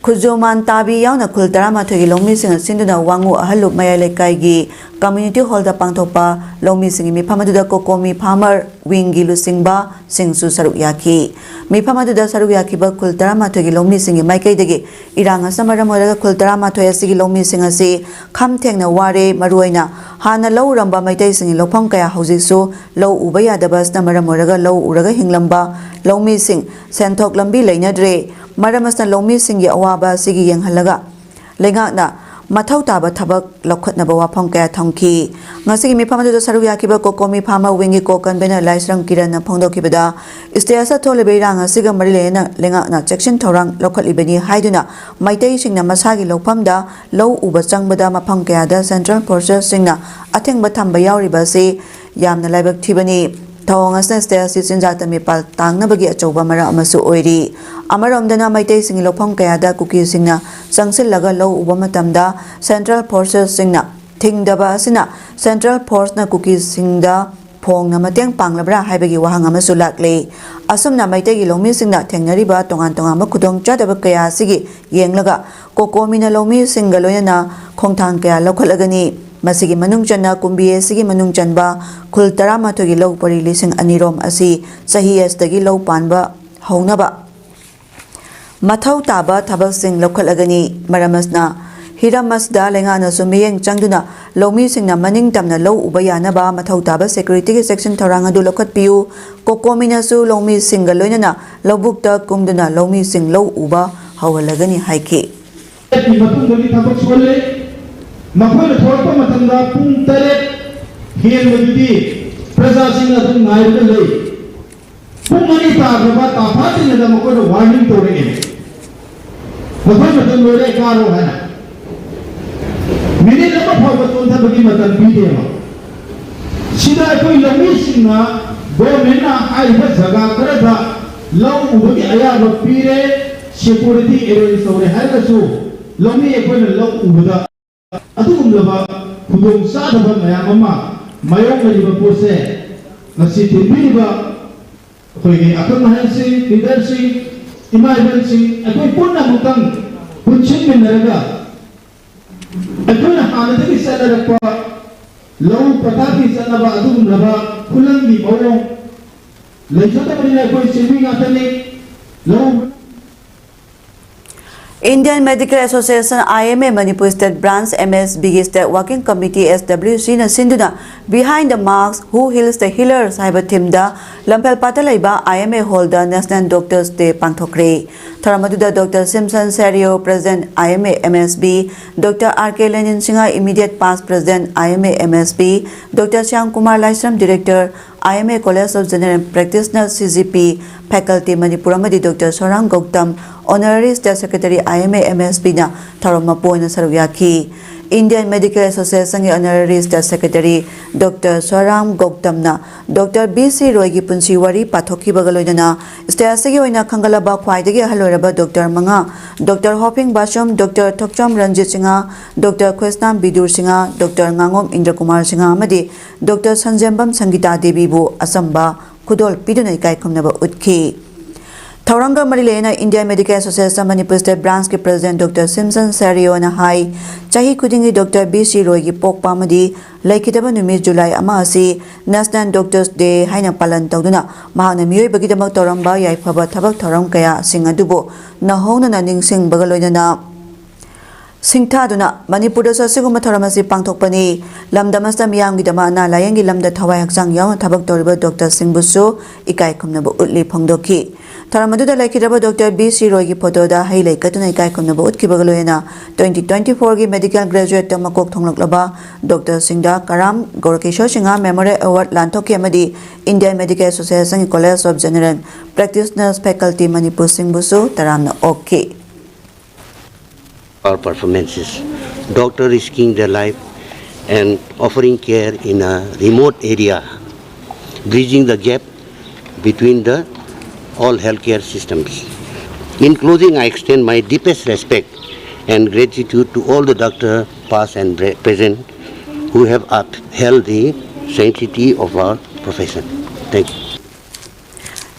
ꯈꯨꯖꯨꯃꯥꯟ ꯇꯥꯕꯤ ꯌꯥꯎꯅ ꯈꯨꯜ ꯇꯔꯥꯃꯥꯊꯣꯏꯒꯤ ꯂꯧꯃꯤꯁꯤꯡꯅ ꯁꯤꯟꯗꯨꯅ ꯋꯥꯉꯨ ꯑꯍꯜꯂꯨꯞ ꯃꯌꯥꯏ ꯂꯩꯀꯥꯏꯒꯤ ꯀꯝꯃ꯭ꯌꯨꯅꯤꯇꯤ ꯍꯣꯜꯗ ꯄꯥꯡꯊꯣꯛꯄ ꯂꯧꯃꯤꯁꯤꯡꯒꯤ ꯃꯤꯐꯝ ꯑꯗꯨꯗ ꯀꯣꯀꯣꯃꯤ ꯐꯥꯔꯃꯔ ꯋꯤꯡꯒꯤ ꯂꯨꯆꯤꯡꯕꯁꯤꯡꯁꯨ ꯁꯔꯨꯛ ꯌꯥꯈꯤ꯫ ꯃꯤꯐꯝ ꯑꯗꯨꯗ ꯁꯔꯨꯛ ꯌꯥꯈꯤꯕ ꯈꯨꯜ ꯇꯔꯥꯃꯥꯊꯣꯏꯒꯤ ꯂꯧꯃꯤꯁꯤꯡꯒꯤ ꯃꯥꯏꯀꯩꯗꯒꯤ ꯏꯔꯥꯡ ꯑꯁꯤꯅ ꯃꯔꯝ ꯑꯣꯏꯔꯒ ꯈꯨꯜ ꯇꯔꯥꯃꯥꯊꯣꯏ ꯑꯁꯤꯒꯤ ꯂꯧꯃꯤꯁꯤꯡ ꯑꯁꯤ ꯈꯝ ꯊꯦꯡꯅ ꯋꯥꯔꯦ꯫ ꯃꯔꯨꯑꯣꯏꯅ ꯍꯥꯟꯅ ꯂꯧ ꯎꯔꯝꯕ ꯃꯩꯇꯩꯁꯤꯡꯒꯤ ꯂꯧꯐꯝ ꯀꯌꯥ ꯍꯧꯖꯤꯛꯁꯨ ꯂꯧ ꯎꯕ ꯌꯥꯗꯕ ꯑꯁꯤꯅ ꯃꯔꯝ ꯑꯣꯏꯔꯒ ꯂꯧ ꯎꯔꯒ ꯍꯤꯡꯂꯝꯕ ꯂꯧꯃꯤꯁꯤꯡ ꯁꯦꯟꯊꯣꯛ ꯂꯝꯕꯤ ꯂꯩꯅꯗ꯭ꯔꯦ꯫ ꯃꯔꯝ ꯑꯁꯤꯅ ꯂꯧꯃꯤꯁꯤꯡꯒꯤ ꯑꯋꯥꯕ ꯑꯁꯤꯒꯤ ꯌꯦꯡꯍꯜꯂꯒ ꯂꯩꯉꯥꯛꯅ ꯃꯊꯧ ꯇꯥꯕ ꯊꯕꯛ ꯂꯧꯈꯠꯅꯕ ꯋꯥꯐꯝ ꯀꯌꯥ ꯊꯝꯈꯤ꯫ ꯉꯁꯤꯒꯤ ꯃꯤꯐꯝ ꯑꯗꯨꯗ ꯁꯔꯨꯛ ꯌꯥꯈꯤꯕ ꯀꯣꯀꯣꯃꯤ ꯐꯥꯔꯃꯔ ꯋꯤꯡꯒꯤ ꯀꯣ ꯀꯟꯚꯦꯅꯔ ꯂꯥꯏꯁ꯭ꯔꯝ ꯀꯤꯔꯟꯅ ꯐꯣꯡꯗꯣꯛꯈꯤꯕꯗ, ꯁ꯭ꯇꯦꯠ ꯑꯁꯤꯗ ꯊꯣꯛꯂꯤꯕ ꯏꯔꯥꯡ ꯑꯁꯤꯒ ꯃꯔꯤ ꯂꯩꯅꯅ ꯂꯩꯉꯥꯛꯅ ꯆꯦꯛꯁꯤꯟ ꯊꯧꯔꯥꯡ ꯂꯧꯈꯠꯂꯤꯕꯅꯤ ꯍꯥꯏꯗꯨꯅ ꯃꯩꯇꯩꯁꯤꯡꯅ ꯃꯁꯥꯒꯤ ꯂꯧꯐꯝꯗ ꯂꯧ ꯎꯕ ꯆꯪꯕꯗ ꯃꯐꯝ ꯀꯌꯥꯗ ꯁꯦꯟꯇ꯭ꯔꯦꯜ ꯐꯣꯔꯁꯦꯁꯁꯤꯡꯅ ꯑꯊꯤꯡꯕ ꯊꯝꯕ ꯌꯥꯎꯔꯤꯕ ꯑꯁꯤ ꯌꯥꯝꯅ ꯂꯥꯏꯕꯛ ꯊꯤꯕꯅꯤ꯫ ꯊꯧꯑꯣꯡ ꯑꯁꯤꯅ ꯁ꯭ꯇꯦꯠ ꯑꯁꯤ ꯆꯤꯟꯖꯥꯛꯇ ꯃꯤꯄꯥꯜ ꯇꯥꯡꯅꯕꯒꯤ ꯑꯆꯧꯕ ꯃꯔꯝ ꯑꯃꯁꯨ ꯑꯣꯏꯔꯤ꯫ ꯑꯃꯔꯣꯝꯗꯅ ꯃꯩꯇꯩꯁꯤꯡꯒꯤ ꯂꯧꯐꯝ ꯀꯌꯥꯗ ꯀꯨꯀꯤꯁꯤꯡꯅ ꯆꯪꯁꯤꯜꯂꯒ ꯂꯧ ꯎꯕ ꯃꯇꯝꯗ ꯁꯦꯟꯇ꯭ꯔꯦꯜ ꯐꯣꯔꯁꯦꯁꯁꯤꯡꯅ ꯊꯤꯡꯗꯕ ꯑꯁꯤꯅ ꯁꯦꯟꯇ꯭ꯔꯦꯜ ꯐꯣꯔꯁꯅ ꯀꯨꯀꯤꯁꯤꯡꯗ ꯍꯣꯡꯅ ꯃꯇꯦꯡ ꯄꯥꯡꯂꯕ꯭ꯔꯥ ꯍꯥꯏꯕꯒꯤ ꯋꯥꯍꯪ ꯑꯃꯁꯨ ꯂꯥꯛꯂꯤ꯫ ꯑꯁꯨꯝꯅ ꯃꯩꯇꯩꯒꯤ ꯂꯧꯃꯤꯁꯤꯡꯅ ꯊꯦꯡꯅꯔꯤꯕ ꯇꯣꯉꯥꯟ ꯇꯣꯉꯥꯟꯕ ꯈꯨꯗꯣꯡꯆꯥꯗꯕ ꯀꯌꯥ ꯑꯁꯤꯒꯤ ꯌꯦꯡꯂꯒ ꯀꯣꯀꯣꯃꯤꯅ ꯂꯧꯃꯤꯁꯤꯡꯒ ꯂꯣꯏꯅꯅ ꯈꯣꯡꯊꯥꯡ ꯀꯌꯥ ꯂꯧꯈꯠꯂꯒꯅꯤ꯫ ꯃꯁꯤꯒꯤ ꯃꯅꯨꯡ ꯆꯟꯅ ꯀꯨꯝꯕꯤ ꯑꯁꯤꯒꯤ ꯃꯅꯨꯡ ꯆꯟꯕ ꯈꯨꯜ ꯇꯔꯥꯃꯥꯊꯣꯏꯒꯤ ꯂꯧ ꯄꯔꯤ ꯂꯤꯁꯤꯡ ꯑꯅꯤ ꯔꯣꯝ ꯑꯁꯤ ꯆꯍꯤ ꯑꯁꯤꯗꯒꯤ ꯂꯧ ꯄꯥꯟꯕ ꯍꯧꯅꯕ ꯃꯊꯧ ꯇꯥꯕ ꯊꯕꯛꯁꯤꯡ ꯂꯧꯈꯠꯂꯒꯅꯤ꯫ ꯃꯔꯝ ꯑꯁꯤꯅ, ꯍꯤꯔꯝ ꯑꯁꯤꯗ ꯂꯩꯉꯥꯛꯅꯁꯨ ꯃꯤꯠꯌꯦꯡ ꯆꯪꯗꯨꯅ ꯂꯧꯃꯤꯁꯤꯡꯅ ꯃꯅꯤꯡ ꯇꯝꯅ ꯂꯧ ꯎꯕ ꯌꯥꯅꯕ ꯃꯊꯧ ꯇꯥꯕ ꯁꯦꯀ꯭ꯌꯨꯔꯤꯇꯤꯒꯤ ꯆꯦꯛꯁꯤꯟ ꯊꯧꯔꯥꯡ ꯑꯗꯨ ꯂꯧꯈꯠꯄꯤꯌꯨ꯫ ꯀꯣꯀꯣꯃꯤꯅꯁꯨ ꯂꯧꯃꯤꯁꯤꯡꯒ ꯂꯣꯏꯅꯅ ꯂꯧꯕꯨꯛꯇ ꯀꯨꯝꯗꯨꯅ ꯂꯧꯃꯤꯁꯤꯡ ꯂꯧ ꯎꯕ ꯍꯧꯍꯜꯂꯒꯅꯤ ꯍꯥꯏꯈꯤ꯫ ꯃꯇꯨꯡꯗꯒꯤ ꯊꯕꯛ ꯁꯨꯍꯜꯂꯦ꯫ ꯃꯈꯣꯏꯅ ꯊꯣꯛꯂꯛꯄ ꯃꯇꯝꯗ ꯄꯨꯡ ꯇꯔꯦꯠ ꯍꯦꯟꯕꯗꯨꯗꯤ ꯄ꯭ꯔꯖꯥꯁꯤꯡꯅ ꯑꯗꯨꯝ ꯉꯥꯏꯔꯒ ꯂꯩ꯫ ꯄꯨꯡ ꯑꯅꯤ ꯇꯥꯈ꯭ꯔꯕ ꯇꯥꯐꯥꯠꯇ꯭ꯔꯤꯉꯩꯗ ꯃꯈꯣꯏꯅ ꯋꯥꯔꯅꯤꯡ ꯇꯧꯔꯛꯑꯦ, "ꯃꯈꯣꯏ ꯃꯇꯝ ꯂꯣꯏꯔꯦ, ꯀꯥꯔꯣ" ꯍꯥꯏꯅ꯫ ꯃꯤꯅꯤꯠ ꯑꯃ ꯐꯥꯎꯕ ꯆꯣꯟꯊꯕꯒꯤ ꯃꯇꯝ ꯄꯤꯗꯦꯕ꯫ ꯁꯤꯗ ꯑꯩꯈꯣꯏ ꯂꯧꯃꯤꯁꯤꯡꯅ ꯒꯣꯔꯃꯦꯟꯅ ꯍꯥꯏꯔꯤꯕ ꯖꯒꯥ ꯈꯔꯗ ꯂꯧ ꯎꯕꯒꯤ ꯑꯌꯥꯕ ꯄꯤꯔꯦ, ꯁꯦꯀ꯭ꯌꯨꯔꯤꯇꯤ ꯑꯦꯔꯦꯟꯖ ꯇꯧꯔꯦ ꯍꯥꯏꯔꯒꯁꯨ, ꯂꯧꯃꯤ ꯑꯩꯈꯣꯏꯅ ꯂꯧ ꯎꯕꯗ ꯑꯗꯨꯒꯨꯝꯂꯕ ꯈꯨꯗꯣꯡ ꯆꯥꯗꯕ ꯃꯌꯥꯝ ꯑꯃ ꯃꯥꯌꯣꯛꯅꯔꯤꯕ ꯄꯣꯠꯁꯦ, ꯉꯁꯤ ꯊꯤꯟꯕꯤꯔꯤꯕ ꯑꯩꯈꯣꯏꯒꯤ ꯑꯈꯪ ꯑꯍꯩꯁꯤꯡ, ꯂꯤꯗꯔꯁꯤꯡ, ꯏꯃꯥ ꯏꯕꯦꯟꯁꯤꯡ, ꯑꯩꯈꯣꯏ ꯄꯨꯟꯅ ꯑꯃꯨꯛꯇꯪ ꯄꯨꯟꯁꯤꯟꯃꯤꯟꯅꯔꯒ, ꯑꯩꯈꯣꯏꯅ ꯍꯥꯟꯅꯗꯒꯤ ꯆꯠꯅꯔꯛꯄ ꯂꯧ ꯄꯊꯥꯞꯀꯤ ꯆꯠꯅꯕ ꯑꯗꯨꯒꯨꯝꯂꯕ ꯈꯨꯂꯪꯒꯤ ꯃꯑꯣꯡ ꯂꯩꯖꯗꯕꯅꯤꯅ ꯑꯩꯈꯣꯏ ꯆꯤꯡꯃꯤ ꯉꯥꯛꯇꯅꯤ꯫ ꯂꯧ Indian Medical Association, I M A, Manipur State Branch, M S B ꯒꯤ State Working Committee, S W C ꯅ ꯁꯤꯟꯗꯨꯅ Behind the Mask, Who Heals the Healers ꯍꯥꯏꯕ theme ꯗ ꯂꯝꯐꯦꯜꯄꯥꯠꯇ ꯂꯩꯕ I M A hall the National Doctors Day ꯄꯥꯡꯊꯣꯛꯈ꯭ꯔꯦ꯫ ꯊꯧꯔꯝ ꯑꯗꯨꯗ Doctor Simpson Serio, President, I M A M S B, Doctor R K Lenin Singha, Immediate Past President, I M A M S B, Doctor Shyam Kumar Laishram, Director, I M A College of General Practitioner, C G P, Faculty Manipur, ꯑꯃꯗꯤ Doctor Sorang Gautam, Honorary State Secretary, I M A M S B ꯅ ꯊꯧꯔꯝ ꯃꯄꯨ ꯑꯣꯏꯅ ꯁꯔꯨꯛ ꯌꯥꯈꯤ꯫ Indian Medical Association ꯒꯤ Honorary State Secretary Doctor Swaram Gautam ꯅ Doctor B C Roy ꯒꯤ ꯄꯨꯟꯁꯤ ꯋꯥꯔꯤ ꯄꯥꯊꯣꯛꯈꯤꯕꯒ ꯂꯣꯏꯅꯅ state ꯑꯁꯤꯒꯤ ꯑꯣꯏꯅ ꯈꯟꯒꯠꯂꯕ ꯈ꯭ꯋꯥꯏꯗꯒꯤ ꯑꯍꯜ ꯑꯣꯏꯔꯕ doctor ꯃꯉꯥ, Doctor Hoping Bashum, Doctor Thokchom Ranjit Singha, Doctor Khrishnam Bidur Singha, Doctor Ngangom Indra Kumar Singha ꯑꯃꯗꯤ Doctor ꯁꯟꯖꯦꯝꯕꯝ ꯁꯪꯒꯤꯇꯥ ꯗꯦꯕꯤꯕꯨ ꯑꯆꯝꯕ ꯈꯨꯗꯣꯜ ꯄꯤꯗꯨꯅ ꯏꯀꯥꯏ ꯈꯨꯝꯅꯕ ꯎꯠꯈꯤ꯫ ꯊꯧꯔꯝꯒ ꯃꯔꯤ ꯂꯩꯅꯅ Indian Medical Association Manipur State Branch ꯀꯤ President Doctor Simson Sario ꯅ ꯍꯥꯏ, ꯆꯍꯤ ꯈꯨꯗꯤꯡꯒꯤ Doctor B C Roy ꯒꯤ ꯄꯣꯛꯄ ꯑꯃꯗꯤ ꯂꯩꯈꯤꯗꯕ ꯅꯨꯃꯤꯠ July ꯑꯃ ꯑꯁꯤ National Doctors Day ꯍꯥꯏꯅ ꯄꯥꯂꯟ ꯇꯧꯗꯨꯅ ꯃꯍꯥꯛꯅ ꯃꯤꯑꯣꯏꯕꯒꯤꯗꯃꯛ ꯇꯧꯔꯝꯕ ꯌꯥꯏꯐꯕ ꯊꯕꯛ ꯊꯧꯔꯝ ꯀꯌꯥꯁꯤꯡ ꯑꯗꯨꯕꯨ ꯅꯧꯍꯧꯅꯅ ꯅꯤꯡꯁꯤꯡꯕꯒ ꯂꯣꯏꯅꯅ ꯁꯤꯡꯊꯥꯗꯨꯅ ꯃꯅꯤꯄꯨꯔꯗꯁꯨ ꯑꯁꯤꯒꯨꯝꯕ ꯊꯧꯔꯝ ꯑꯁꯤ ꯄꯥꯡꯊꯣꯛꯄꯅꯤ꯫ ꯂꯝꯗꯝ ꯑꯁꯤꯗ ꯃꯤꯌꯥꯝꯒꯤꯗꯃꯛ ꯑꯅꯥ ꯂꯥꯌꯦꯡꯒꯤ ꯂꯝꯗ ꯊꯋꯥꯏ ꯍꯛꯆꯥꯡ ꯌꯥꯎꯅ ꯊꯕꯛ ꯇꯧꯔꯤꯕ doctor ꯁꯤꯡꯕꯨꯁꯨ ꯏꯀꯥꯏ ꯈꯨꯝꯅꯕ ꯎꯠꯂꯤ ꯐꯣꯡꯗꯣꯛꯈꯤ꯫ ꯊꯧꯔꯝ ꯑꯗꯨꯗ ꯂꯩꯈꯤꯗ꯭ꯔꯕ Doctor B C Roy ꯒꯤ photo ꯗ ꯍꯩ ꯂꯩ ꯀꯠꯇꯨꯅ ꯏꯀꯥꯏ ꯈꯨꯝꯅꯕ ꯎꯠꯈꯤꯕꯒ ꯂꯣꯏꯅꯅ twenty twenty-four ꯒꯤ medical graduate ꯇ ꯃꯀꯣꯛ ꯊꯣꯡꯂꯛꯂꯕ doctor ꯁꯤꯡꯗ Karam Gaurakish Singha Memorial Award ꯂꯥꯟꯊꯣꯛꯈꯤ ꯑꯃꯗꯤ Indian Medical Association ꯒꯤ College of General Practitioners Faculty Manipur ꯁꯤꯡꯕꯨꯁꯨ ꯇꯔꯥꯝꯅ ꯑꯣꯛꯈꯤ꯫ Our performances. Doctor risking their life and offering care in a remote area, bridging the gap between the all healthcare systems. In closing, I extend my deepest respect and gratitude to all the doctor, past and pre- present, who have upheld the sanctity of our profession. Thank you.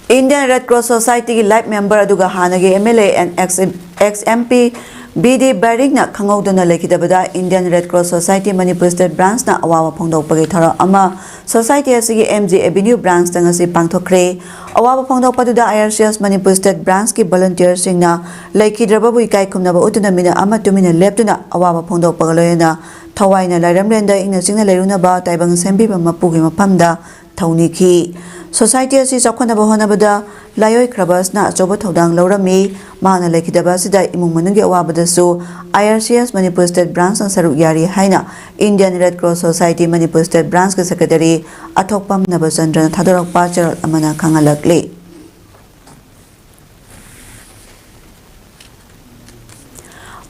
Indian Red Cross Society ꯒꯤ life member ꯑꯗꯨꯒ ꯍꯥꯟꯅꯒꯤ M L A and ex ex M P B D Baringꯅ ꯈꯪꯍꯧꯗꯅ ꯂꯩꯈꯤꯗꯕꯗ Indian Red Cross Society Manipur State Branchꯅ ꯑꯋꯥꯕ ꯐꯣꯡꯗꯣꯛꯄꯒꯤ ꯊꯧꯔꯝ ꯑꯃ society ꯑꯁꯤꯒꯤ M G Avenue branchꯇ ꯉꯁꯤ ꯄꯥꯡꯊꯣꯛꯈ꯭ꯔꯦ꯫ ꯑꯋꯥꯕ ꯐꯣꯡꯗꯣꯛꯄꯗꯨꯗ I R C S Manipur State Branchꯀꯤ volunteerꯁꯤꯡꯅ ꯂꯩꯈꯤꯗ꯭ꯔꯕꯕꯨ ꯏꯀꯥꯏ ꯈꯨꯝꯅꯕ ꯎꯠꯇꯨꯅ ꯃꯤꯅꯠ ꯑꯃ ꯇꯨꯃꯤꯟꯅ ꯂꯦꯞꯇꯨꯅ ꯑꯋꯥꯕ ꯐꯣꯡꯗꯣꯛꯄꯒ ꯂꯣꯏꯅꯅ ꯊꯋꯥꯏꯅ ꯂꯥꯏꯔꯝꯂꯦꯟꯗ ꯏꯪꯅ ꯆꯤꯛꯅ ꯂꯩꯔꯨꯅꯕ ꯇꯥꯏꯕꯪ ꯁꯦꯝꯕꯤꯕ ꯃꯄꯨꯒꯤ ꯃꯐꯝꯗ ꯊꯧꯅꯤꯈꯤ꯫ Society ꯑꯁꯤ ꯆꯥꯎꯈꯠꯅꯕ ꯍꯣꯠꯅꯕꯗ ꯂꯥꯏꯑꯣꯏꯈ꯭ꯔꯕ ꯑꯁꯤꯅ ꯑꯆꯧꯕ ꯊꯧꯗꯥꯡ ꯂꯧꯔꯝꯃꯤ꯫ ꯃꯍꯥꯛꯅ ꯂꯩꯈꯤꯗꯕ ꯑꯁꯤꯗ ꯏꯃꯨꯡ ꯃꯅꯨꯡꯒꯤ ꯑꯋꯥꯕꯗꯁꯨ I R C S Manipur State Branchꯅ ꯁꯔꯨꯛ ꯌꯥꯔꯤ ꯍꯥꯏꯅ Indian Red Cross Society Manipur State Branchꯀꯤ Secretary ꯑꯊꯣꯛꯄꯝ ꯅꯕꯆꯟꯗ꯭ꯔꯅ ꯊꯥꯗꯣꯔꯛꯄ ꯆꯦꯔꯣꯜ ꯑꯃꯅ ꯈꯪꯍꯜꯂꯛꯂꯤ꯫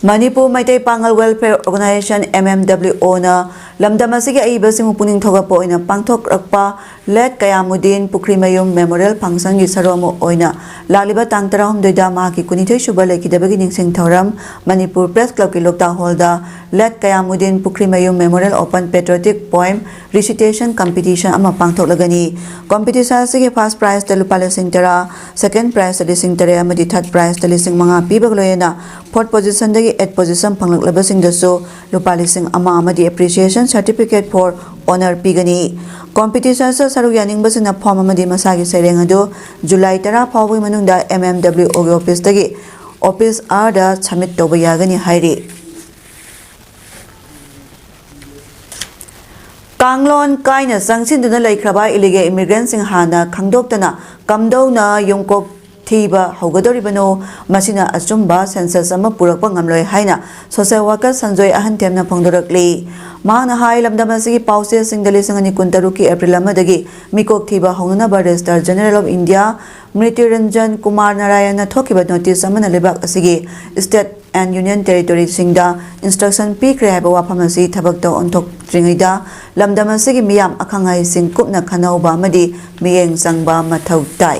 ꯃꯅꯤꯄꯨꯔ ꯃꯩꯇꯩ ꯄꯥꯉꯜ Welfare Organisation, M M W O ꯅ ꯂꯝꯗꯝ ꯑꯁꯤꯒꯤ ꯑꯏꯕꯁꯤꯡꯕꯨ ꯄꯨꯛꯅꯤꯡ ꯊꯧꯒꯠꯄ ꯑꯣꯏꯅ ꯄꯥꯡꯊꯣꯛꯂꯛꯄ ꯂꯦꯠ ꯀꯌꯥꯃꯨꯗꯤꯟ ꯄꯨꯈ꯭ꯔꯤꯃꯌꯨꯝ Memorial Function ꯒꯤ ꯁꯔꯨꯛ ꯑꯃ ꯑꯣꯏꯅ ꯂꯥꯛꯂꯤꯕ ꯇꯥꯡ ꯇꯔꯥꯍꯨꯝꯗꯣꯏꯗ ꯃꯍꯥꯛꯀꯤ ꯀꯨꯟꯅꯤꯊꯣꯏ ꯁꯨꯕ ꯂꯩꯈꯤꯗꯕꯒꯤ ꯅꯤꯡꯁꯤꯡ ꯊꯧꯔꯝ ꯃꯅꯤꯄꯨꯔ Press Club ꯀꯤ ꯂꯣꯛꯇꯥꯛ ꯍꯣꯜꯗ ꯂꯦꯠ ꯀꯌꯥꯃꯨꯗꯤꯟ ꯄꯨꯈ꯭ꯔꯤꯃꯌꯨꯝ Memorial Open Patriotic Poem Recitation Competition ꯑꯃ ꯄꯥꯡꯊꯣꯛꯂꯒꯅꯤ꯫ Competition ꯑꯁꯤꯒꯤ first prize ꯇ ꯂꯨꯄꯥ ꯂꯤꯁꯤꯡ ꯇꯔꯥ, second prize ꯇ ꯂꯤꯁꯤꯡ ꯇꯔꯦꯠ ꯑꯃꯗꯤ third prize ꯇ ꯂꯤꯁꯤꯡ ꯃꯉꯥ ꯄꯤꯕꯒ ꯂꯣꯏꯅꯅ fourth position ꯗꯒꯤ eighth position ꯐꯪꯂꯛꯂꯕꯁꯤꯡꯗꯁꯨ ꯂꯨꯄꯥ ꯂꯤꯁꯤꯡ ꯑꯃ ꯑꯃꯗꯤ Appreciation Certificate for Honour ꯄꯤꯒꯅꯤ꯫ Competition ꯑꯁꯤꯗ ꯁꯔꯨꯛ ꯌꯥꯅꯤꯡꯕꯁꯤꯡꯅ form ꯑꯃꯗꯤ ꯃꯁꯥꯒꯤ ꯁꯩꯔꯦꯡ ꯑꯗꯨ ꯖꯨꯂꯥꯏ ꯇꯔꯥ ꯐꯥꯎꯕꯒꯤ ꯃꯅꯨꯡꯗ M M W O ꯒꯤ office ꯇꯒꯤ office hour ꯗ submit ꯇꯧꯕ ꯌꯥꯒꯅꯤ ꯍꯥꯏꯔꯤ꯫ ꯀꯥꯡꯂꯣꯟ ꯀꯥꯏꯅ ꯆꯪꯁꯤꯟꯗꯨꯅ ꯂꯩꯈ꯭ꯔꯕ illegal immigrant ꯁꯤꯡ ꯍꯥꯟꯅ ꯈꯪꯗꯣꯛꯇꯅ ꯀꯝꯗꯧꯅ ꯌꯨꯝꯀꯣꯛ ꯊꯤꯕ ꯍꯧꯒꯗꯧꯔꯤꯕꯅꯣ? ꯃꯁꯤꯅ ꯑꯆꯨꯝꯕ census ꯑꯃ ꯄꯨꯔꯛꯄ ꯉꯝꯂꯣꯏ ꯍꯥꯏꯅ social worker ꯁꯟꯖꯣꯏ ꯑꯍꯟꯊꯦꯝꯅ ꯐꯣꯡꯗꯣꯔꯛꯂꯤ꯫ ꯃꯍꯥꯛꯅ ꯍꯥꯏ, ꯂꯝꯗꯝ ꯑꯁꯤꯒꯤ ꯄꯥꯎꯆꯦꯁꯤꯡꯗ ꯂꯤꯁꯤꯡ ꯑꯅꯤ ꯀꯨꯟꯇꯔꯨꯛꯀꯤ April ꯑꯃꯗꯒꯤ ꯃꯤꯀꯣꯛ ꯊꯤꯕ ꯍꯧꯅꯅꯕ Registrar General of India ꯃ꯭ꯔꯤꯇ꯭ꯌꯨꯔꯟꯖꯟ Kumar ꯅꯥꯔꯥꯌꯟꯅ ꯊꯣꯛꯈꯤꯕ notice ꯑꯃꯅ ꯂꯩꯕꯥꯛ ꯑꯁꯤꯒꯤ state and union territory ꯁꯤꯡꯗ instruction ꯄꯤꯈ꯭ꯔꯦ ꯍꯥꯏꯕ ꯋꯥꯐꯝ ꯑꯁꯤ ꯊꯕꯛꯇ ꯑꯣꯟꯊꯣꯛꯇ꯭ꯔꯤꯉꯩꯗ ꯂꯝꯗꯝ ꯑꯁꯤꯒꯤ ꯃꯤꯌꯥꯝ ꯑꯈꯪ ꯑꯍꯩꯁꯤꯡ ꯀꯨꯞꯅ ꯈꯟꯅꯍꯧꯕ ꯑꯃꯗꯤ ꯃꯤꯠꯌꯦꯡ ꯆꯪꯕ ꯃꯊꯧ ꯇꯥꯏ꯫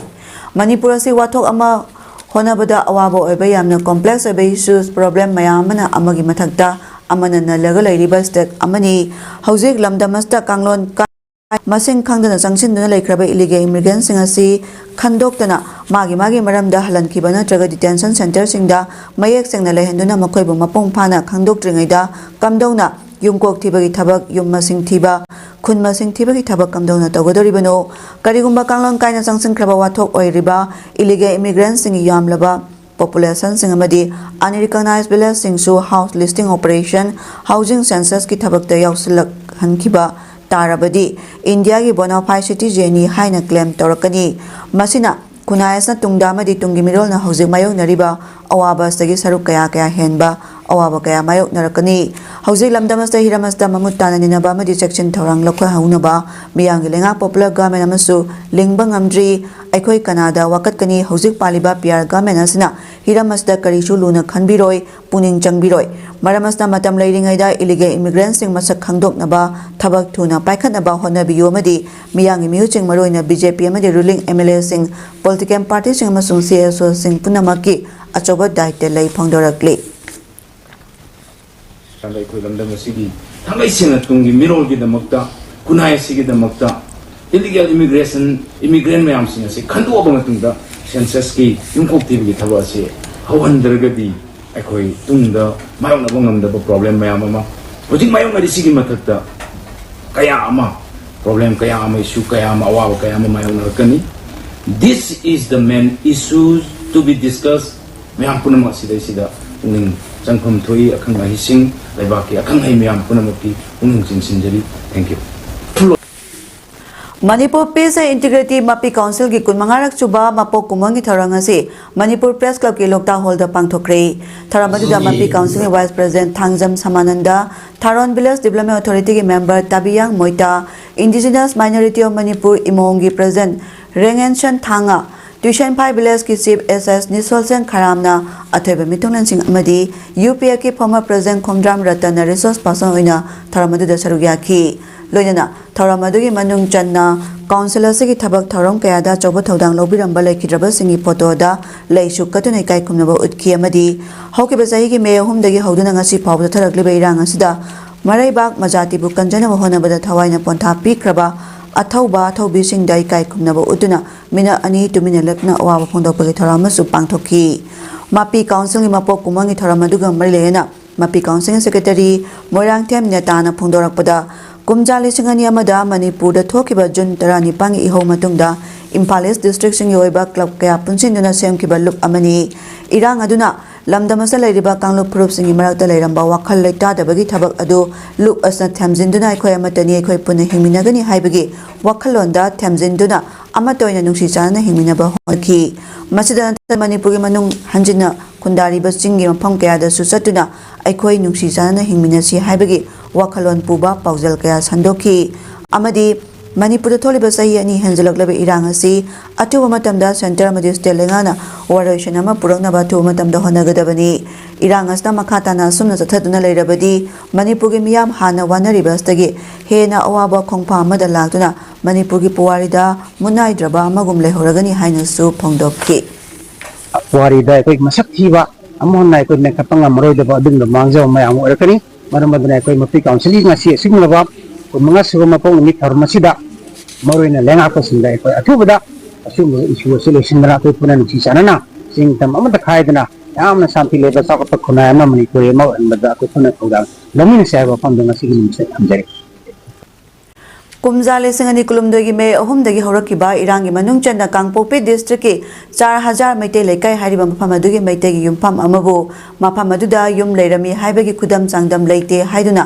ꯃꯅꯤꯄꯨꯔ ꯑꯁꯤ ꯋꯥꯊꯣꯛ ꯑꯃ ꯍꯣꯠꯅꯕꯗ ꯑꯋꯥꯕ ꯑꯣꯏꯕ ꯌꯥꯝꯅ complex ꯑꯣꯏꯕ issues, problem ꯃꯌꯥꯝ ꯑꯃꯅ ꯑꯃꯒꯤ ꯃꯊꯛꯇ ꯑꯃꯅ ꯅꯜꯂꯒ ꯂꯩꯔꯤꯕ state ꯑꯃꯅꯤ꯫ ꯍꯧꯖꯤꯛ ꯂꯝꯗꯝ ꯑꯁꯤꯗ ꯀꯥꯡꯂꯣꯟ ꯀꯥꯏ ꯃꯁꯤꯡ ꯈꯪꯗꯅ ꯆꯪꯁꯤꯟꯗꯨꯅ ꯂꯩꯈ꯭ꯔꯕ illegal immigrant ꯁꯤꯡ ꯑꯁꯤ ꯈꯟꯗꯣꯛꯇꯅ ꯃꯥꯒꯤ ꯃꯥꯒꯤ ꯃꯔꯝꯗ ꯍꯜꯍꯟꯈꯤꯕ ꯅꯠꯇ꯭ꯔꯒ detention centre ꯁꯤꯡꯗ ꯃꯌꯦꯛ ꯁꯦꯡꯅ ꯂꯩꯍꯟꯗꯨꯅ ꯃꯈꯣꯏꯕꯨ ꯃꯄꯨꯡ ꯐꯥꯅ ꯈꯪꯗꯣꯛꯇ꯭ꯔꯤꯉꯩꯗ ꯀꯝꯗꯧꯅ ꯌꯨꯝꯀꯣꯛ ꯊꯤꯕꯒꯤ ꯊꯕꯛ, ꯌꯨꯝ ꯃꯁꯤꯡ ꯊꯤꯕ, ꯈꯨꯟ ꯃꯁꯤꯡ ꯊꯤꯕꯒꯤ ꯊꯕꯛ ꯀꯝꯗꯧꯅ ꯇꯧꯒꯗꯧꯔꯤꯕꯅꯣ? ꯀꯔꯤꯒꯨꯝꯕ ꯀꯥꯡꯂꯣꯟ ꯀꯥꯏꯅ ꯆꯪꯁꯤꯟꯈ꯭ꯔꯕ ꯋꯥꯊꯣꯛ ꯑꯣꯏꯔꯤꯕ illegal immigrant ꯁꯤꯡꯒꯤ ꯌꯥꯝꯂꯕ population ꯁꯤꯡ ꯑꯃꯗꯤ unrecognized village ꯁꯤꯡꯁꯨ house listing operation, housing census ꯀꯤ ꯊꯕꯛꯇ ꯌꯥꯎꯁꯤꯜꯂꯛꯍꯟꯈꯤꯕ ꯇꯥꯔꯕꯗꯤ ꯏꯟꯗꯤꯌꯥꯒꯤ bona fide citizen ꯅꯤ ꯍꯥꯏꯅ claim ꯇꯧꯔꯛꯀꯅꯤ꯫ ꯃꯁꯤꯅ ꯈꯨꯟꯅꯥꯏ ꯑꯁꯤꯅ ꯇꯨꯡꯗ ꯑꯃꯗꯤ ꯇꯨꯡꯒꯤ ꯃꯤꯔꯣꯜꯅ ꯍꯧꯖꯤꯛ ꯃꯥꯌꯣꯛꯅꯔꯤꯕ ꯑꯋꯥꯕ ꯑꯁꯤꯗꯒꯤ ꯁꯔꯨꯛ ꯀꯌꯥ ꯀꯌꯥ ꯍꯦꯟꯕ ꯑꯋꯥꯕ ꯀꯌꯥ ꯃꯥꯌꯣꯛꯅꯔꯛꯀꯅꯤ꯫ ꯍꯧꯖꯤꯛ ꯂꯝꯗꯝ ꯑꯁꯤꯗ ꯍꯤꯔꯝ ꯑꯁꯤꯗ ꯃꯃꯨꯠ ꯇꯥꯅ ꯅꯩꯅꯕ ꯑꯃꯗꯤ ꯆꯦꯛꯁꯤꯟ ꯊꯧꯔꯥꯡ ꯂꯧꯈꯠꯍꯧꯅꯕ ꯃꯤꯌꯥꯝꯒꯤ ꯂꯩꯉꯥꯛ popular government ꯑꯃꯁꯨ ꯂꯤꯡꯕ ꯉꯝꯗ꯭ꯔꯤ꯫ ꯑꯩꯈꯣꯏ ꯀꯅꯥꯗ ꯋꯥꯀꯠꯀꯅꯤ? ꯍꯧꯖꯤꯛ ꯄꯥꯜꯂꯤꯕ P R government ꯑꯁꯤꯅ ꯍꯤꯔꯝ ꯑꯁꯤꯗ ꯀꯔꯤꯁꯨ ꯂꯨꯅ ꯈꯟꯕꯤꯔꯣꯏ, ꯄꯨꯛꯅꯤꯡ ꯆꯪꯕꯤꯔꯣꯏ꯫ ꯃꯔꯝ ꯑꯁꯤꯅ ꯃꯇꯝ ꯂꯩꯔꯤꯉꯩꯗ illegal immigrantꯁꯤꯡ ꯃꯁꯛ ꯈꯪꯗꯣꯛꯅꯕ ꯊꯕꯛ ꯊꯨꯅ ꯄꯥꯏꯈꯠꯅꯕ ꯍꯣꯠꯅꯕꯤꯌꯨ ꯑꯃꯗꯤ ꯃꯤꯌꯥꯝꯒꯤ ꯃꯤꯍꯨꯠꯁꯤꯡ, ꯃꯔꯨꯑꯣꯏꯅ B J P ꯑꯃꯗꯤ ruling M L Aꯁꯤꯡ, political partyꯁꯤꯡ ꯑꯃꯁꯨꯡ C S Oꯁꯤꯡ ꯄꯨꯝꯅꯃꯛꯀꯤ ꯑꯆꯧꯕ ꯗꯥꯏꯇ ꯂꯩ ꯐꯣꯡꯗꯣꯔꯛꯂꯤ꯫ ꯀꯥꯟꯗ ꯑꯩꯈꯣꯏ ꯂꯝꯗꯝ ꯑꯁꯤꯒꯤ ꯊꯥꯡꯒꯩ ꯁꯦꯡꯅ ꯇꯨꯡꯒꯤ ꯃꯤꯔꯣꯜꯒꯤꯗꯃꯛꯇ, ꯈꯨꯟꯅꯥꯏ ꯑꯁꯤꯒꯤꯗꯃꯛꯇ illegal immigration, immigrant ꯃꯌꯥꯝꯁꯤꯡ ꯑꯁꯤ ꯈꯟꯗꯣꯛꯑꯕ ꯃꯇꯨꯡꯗ censusꯀꯤ ꯌꯨꯝꯈꯣꯡ ꯊꯤꯕꯒꯤ ꯊꯕꯛ ꯑꯁꯤ ꯍꯧꯍꯟꯗ꯭ꯔꯒꯗꯤ ꯑꯩꯈꯣꯏ ꯇꯨꯡꯗ ꯃꯥꯌꯣꯛꯅꯕ ꯉꯝꯗꯕ problem ꯃꯌꯥꯝ ꯑꯃ, ꯍꯧꯖꯤꯛ ꯃꯥꯌꯣꯛꯅꯔꯤꯁꯤꯒꯤ ꯃꯊꯛꯇ ꯀꯌꯥ ꯑꯃ, problem ꯀꯌꯥ ꯑꯃ, issue ꯀꯌꯥ ꯑꯃ, ꯑꯋꯥꯕ ꯀꯌꯥ ꯑꯃ ꯃꯥꯌꯣꯛꯅꯔꯛꯀꯅꯤ꯫ This is the main issues to be discussed꯫ ꯃꯌꯥꯝ ꯄꯨꯝꯅꯃꯛ ꯁꯤꯗꯩꯁꯤꯗ ꯄꯨꯛꯅꯤꯡ ꯆꯪꯐꯝ ꯊꯣꯛꯏ꯫ ꯑꯈꯪ ꯑꯍꯩꯁꯤꯡ, ꯂꯩꯕꯥꯛꯀꯤ ꯑꯈꯪ ꯑꯍꯩ ꯃꯌꯥꯝ ꯄꯨꯝꯅꯃꯛꯀꯤ ꯄꯨꯛꯅꯤꯡ ꯆꯤꯡꯁꯤꯟꯖꯔꯤ꯫ Thank you꯫ Manipur Peace and Integrity ꯃꯄꯤ councilꯒꯤ ꯀꯨꯟꯃꯉꯥꯔꯛ ꯁꯨꯕ ꯃꯄꯣꯛ ꯀꯨꯝꯑꯣꯟꯒꯤ ꯊꯧꯔꯝ ꯑꯁꯤ ꯃꯅꯤꯄꯨꯔ Press Clubꯀꯤ ꯂꯣꯛꯇꯥꯛ hallꯗ ꯄꯥꯡꯊꯣꯛꯈ꯭ꯔꯦ꯫ ꯊꯧꯔꯝ ꯑꯗꯨꯗ ꯃꯄꯤ councilꯒꯤ vice president Thangjam ꯁꯃꯥꯅꯟꯗ, ꯊꯥꯔꯣꯟ village development authorityꯒꯤ member ꯇꯥꯕꯤꯌꯥꯡ ꯃꯣꯏꯇꯥ, Indigenous Minority of Manipur ꯏꯃꯣꯡꯒꯤ president ꯔꯦꯡꯉꯦꯟꯁꯟ ꯊꯥꯡꯉ, ꯇꯨꯏꯁꯟꯐꯥꯏ village ꯀꯤ chief S S ꯅꯤꯁꯣꯜꯁꯦꯟ ꯈꯔꯥꯝꯅ ꯑꯊꯣꯏꯕ ꯃꯤꯊꯨꯡꯂꯦꯟꯁꯤꯡ ꯑꯃꯗꯤ U P F ꯀꯤ former president ꯈꯣꯡꯗ꯭ꯔꯥꯝ ꯔꯇꯟꯅ resource person ꯑꯣꯏꯅ ꯊꯧꯔꯝ ꯑꯗꯨꯗ ꯁꯔꯨꯛ ꯌꯥꯈꯤ꯫ ꯂꯣꯏꯅꯅ ꯊꯧꯔꯝ ꯑꯗꯨꯒꯤ ꯃꯅꯨꯡ ꯆꯟꯅ council ꯑꯁꯤꯒꯤ ꯊꯕꯛ ꯊꯧꯔꯝ ꯀꯌꯥꯗ ꯑꯆꯧꯕ ꯊꯧꯗꯥꯡ ꯂꯧꯕꯤꯔꯝꯕ ꯂꯩꯈꯤꯗ꯭ꯔꯕꯁꯤꯡꯒꯤ photoꯗ ꯂꯩꯁꯨ ꯀꯠꯇꯨꯅ ꯏꯀꯥꯏ ꯈꯨꯝꯅꯕ ꯎꯠꯈꯤ ꯑꯃꯗꯤ ꯍꯧꯈꯤꯕ ꯆꯍꯤꯒꯤ May ꯑꯍꯨꯝꯗꯒꯤ ꯍꯧꯗꯨꯅ ꯉꯁꯤ ꯐꯥꯎꯕ ꯆꯠꯊꯔꯛꯂꯤꯕ ꯏꯔꯥꯡ ꯑꯁꯤꯗ ꯃꯔꯩꯕꯥꯛ ꯃꯖꯥꯇꯤꯕꯨ ꯀꯟꯖꯅꯕ ꯍꯣꯠꯅꯕꯗ ꯊꯋꯥꯏꯅ ꯄꯣꯟꯊꯥ ꯄꯤꯈ꯭ꯔꯕ ꯑꯊꯧꯕ ꯑꯊꯧꯕꯤꯁꯤꯡꯗ ꯏꯀꯥꯏ ꯈꯨꯝꯅꯕ ꯎꯠꯇꯨꯅ minute ꯑꯅꯤ ꯇꯨꯃꯤꯟꯅ ꯂꯦꯞꯇꯨꯅ ꯑꯋꯥꯕ ꯐꯣꯡꯗꯣꯛꯄꯒꯤ ꯊꯧꯔꯝ ꯑꯃꯁꯨ ꯄꯥꯡꯊꯣꯛꯈꯤ꯫ ꯃꯄꯤ councilꯒꯤ ꯃꯄꯣꯛ ꯀꯨꯝꯑꯣꯟꯒꯤ ꯊꯧꯔꯝ ꯑꯗꯨꯒ ꯃꯔꯤ ꯂꯩꯅꯅ ꯃꯄꯤ councilꯒꯤ secretary ꯃꯣꯏꯔꯥꯡꯊꯦꯝ ꯅꯦꯇꯥꯅ ꯐꯣꯡꯗꯣꯔꯛꯄꯗ, ꯀꯨꯝꯖꯥ ꯂꯤꯁꯤꯡ ꯑꯅꯤ ꯑꯃꯗ ꯃꯅꯤꯄꯨꯔꯗ ꯊꯣꯛꯈꯤꯕ June ꯇꯔꯥꯅꯤꯄꯥꯟꯒꯤ ꯏꯍꯧ ꯃꯇꯨꯡꯗ Imphal East districtꯁꯤꯡꯒꯤ ꯑꯣꯏꯕ club ꯀꯌꯥ ꯄꯨꯟꯁꯤꯟꯗꯨꯅ ꯁꯦꯝꯈꯤꯕ ꯂꯨꯞ ꯑꯃꯅꯤ꯫ ꯏꯔꯥꯡ ꯑꯗꯨꯅ ꯂꯝꯗꯝ ꯑꯁꯤꯗ ꯂꯩꯔꯤꯕ ꯀꯥꯡꯂꯨꯞ ꯐꯨꯔꯨꯞꯁꯤꯡꯒꯤ ꯃꯔꯛꯇ ꯂꯩꯔꯝꯕ ꯋꯥꯈꯜ ꯂꯩꯇꯥꯗꯕꯒꯤ ꯊꯕꯛ ꯑꯗꯨ ꯂꯨꯞ ꯑꯁꯤꯅ ꯊꯦꯝꯖꯤꯟꯗꯨꯅ ꯑꯩꯈꯣꯏ ꯑꯃꯠꯇꯅꯤ, ꯑꯩꯈꯣꯏ ꯄꯨꯟꯅ ꯍꯤꯡꯃꯤꯟꯅꯒꯅꯤ ꯍꯥꯏꯕꯒꯤ ꯋꯥꯈꯜꯂꯣꯟꯗ ꯊꯦꯝꯖꯤꯟꯗꯨꯅ ꯑꯃꯠꯇ ꯑꯣꯏꯅ ꯅꯨꯡꯁꯤ ꯆꯥꯟꯅꯅ ꯍꯤꯡꯃꯤꯟꯅꯕ ꯍꯣꯠꯅꯈꯤ꯫ ꯃꯁꯤꯗ ꯅꯠꯇꯅ ꯃꯅꯤꯄꯨꯔꯒꯤ ꯃꯅꯨꯡ ꯍꯟꯖꯤꯟꯅ ꯈꯨꯟꯗꯥꯔꯤꯕ ꯆꯤꯡꯒꯤ ꯃꯐꯝ ꯀꯌꯥꯗꯁꯨ ꯆꯠꯇꯨꯅ ꯑꯩꯈꯣꯏ ꯅꯨꯡꯁꯤ ꯆꯥꯟꯅꯅ ꯍꯤꯡꯃꯤꯟꯅꯁꯤ ꯍꯥꯏꯕꯒꯤ ꯋꯥꯈꯜꯂꯣꯟ ꯄꯨꯕ ꯄꯥꯎꯖꯦꯜ ꯀꯌꯥ ꯁꯟꯗꯣꯛꯈꯤ꯫ ꯑꯃꯗꯤ ꯃꯅꯤꯄꯨꯔꯗ ꯊꯣꯛꯂꯤꯕ ꯆꯍꯤ ꯑꯅꯤ ꯍꯦꯟꯖꯂꯛꯂꯕ ꯏꯔꯥꯡ ꯑꯁꯤ ꯑꯊꯨꯕ ꯃꯇꯝꯗ centre ꯑꯃꯗꯤ state ꯂꯩꯉꯥꯛꯅ ꯋꯥꯔꯣꯏꯁꯤꯟ ꯑꯃ ꯄꯨꯔꯛꯅꯕ ꯑꯊꯨꯕ ꯃꯇꯝꯗ ꯍꯣꯠꯅꯒꯗꯕꯅꯤ꯫ ꯏꯔꯥꯡ ꯑꯁꯤꯅ ꯃꯈꯥ ꯇꯥꯅ ꯑꯁꯨꯝꯅ ꯆꯠꯊꯗꯨꯅ ꯂꯩꯔꯕꯗꯤ ꯃꯅꯤꯄꯨꯔꯒꯤ ꯃꯤꯌꯥꯝ ꯍꯥꯟꯅ ꯋꯥꯅꯔꯤꯕ ꯑꯁꯤꯗꯒꯤ ꯍꯦꯟꯅ ꯑꯋꯥꯕ ꯈꯣꯡꯐꯝ ꯑꯃꯗ ꯂꯥꯛꯇꯨꯅ ꯃꯅꯤꯄꯨꯔꯒꯤ ꯄꯨꯋꯥꯔꯤꯗ ꯃꯨꯠꯅꯥꯏꯗ꯭ꯔꯕ ꯑꯃꯒꯨꯝ ꯂꯩꯍꯧꯔꯒꯅꯤ ꯍꯥꯏꯅꯁꯨ ꯐꯣꯡꯗꯣꯛꯈꯤ꯫ ꯄꯨꯋꯥꯔꯤꯗ ꯑꯩꯈꯣꯏ ꯃꯁꯛ ꯊꯤꯕ, ꯑꯃꯨꯛ ꯍꯟꯅ ꯑꯩꯈꯣꯏ ꯃꯦꯟꯈꯠꯄ ꯉꯝꯃꯔꯣꯏꯗꯕ ꯑꯗꯨꯒꯨꯝꯕ ꯃꯥꯡꯖꯕ ꯃꯌꯥꯝ ꯑꯃ ꯑꯣꯏꯔꯛꯀꯅꯤ꯫ ꯃꯔꯝ ꯑꯗꯨꯅ ꯑꯩꯈꯣꯏ ꯃꯐꯤ council ꯒꯤ ꯉꯁꯤ ꯑꯁꯤꯒꯨꯝꯂꯕ ꯀꯨꯟꯃꯉꯥ ꯁꯨꯕ ꯃꯄꯣꯛ ꯅꯨꯃꯤꯠ ꯊꯧꯔꯝ ꯑꯁꯤꯗ ꯃꯔꯨꯑꯣꯏꯅ ꯂꯩꯉꯥꯛꯄꯁꯤꯡꯗ ꯑꯩꯈꯣꯏ ꯑꯊꯨꯕꯗ ꯑꯁꯤꯒꯨꯝꯕ issue ꯑꯁꯤ ꯂꯣꯏꯁꯤꯟꯗꯅ ꯑꯩꯈꯣꯏ ꯄꯨꯟꯅ ꯅꯨꯡꯁꯤ ꯆꯥꯟꯅꯅ ꯆꯤꯡ ꯇꯝ ꯑꯃꯠꯇ ꯈꯥꯏꯗꯅ ꯌꯥꯝꯅ ꯁꯥꯟꯇꯤ ꯂꯩꯕ ꯆꯥꯎꯈꯠꯄ ꯈꯨꯟꯅꯥꯏ ꯑꯃ ꯃꯅꯤꯄꯨꯔ ꯑꯃ ꯑꯣꯏꯍꯟꯕꯗ ꯑꯩꯈꯣꯏ ꯄꯨꯟꯅ ꯊꯧꯗꯥꯡ ꯂꯧꯃꯤꯟꯅꯁꯤ ꯍꯥꯏꯕ ꯋꯥꯐꯝꯗꯣ ꯉꯁꯤꯒꯤ ꯅꯨꯃꯤꯠꯁꯤꯗ ꯊꯝꯖꯔꯤ꯫ ꯀꯨꯝꯖꯥ ꯂꯤꯁꯤꯡ ꯑꯅꯤ ꯀꯨꯟꯍꯨꯝꯗꯣꯏꯒꯤ May ꯑꯍꯨꯝꯗꯒꯤ ꯍꯧꯔꯛꯈꯤꯕ ꯏꯔꯥꯡꯒꯤ ꯃꯅꯨꯡ ꯆꯟꯅ ꯀꯥꯡꯄꯣꯛꯄꯤ district ꯀꯤ ꯆꯥꯔ ꯍꯖꯥꯔ ꯃꯩꯇꯩ ꯂꯩꯀꯥꯏ ꯍꯥꯏꯔꯤꯕ ꯃꯐꯝ ꯑꯗꯨꯒꯤ ꯃꯩꯇꯩꯒꯤ ꯌꯨꯝꯐꯝ ꯑꯃꯕꯨ ꯃꯐꯝ ꯑꯗꯨꯗ ꯌꯨꯝ ꯂꯩꯔꯝꯃꯤ ꯍꯥꯏꯕꯒꯤ ꯈꯨꯗꯝ ꯆꯥꯡꯗꯝ ꯂꯩꯇꯦ ꯍꯥꯏꯗꯨꯅ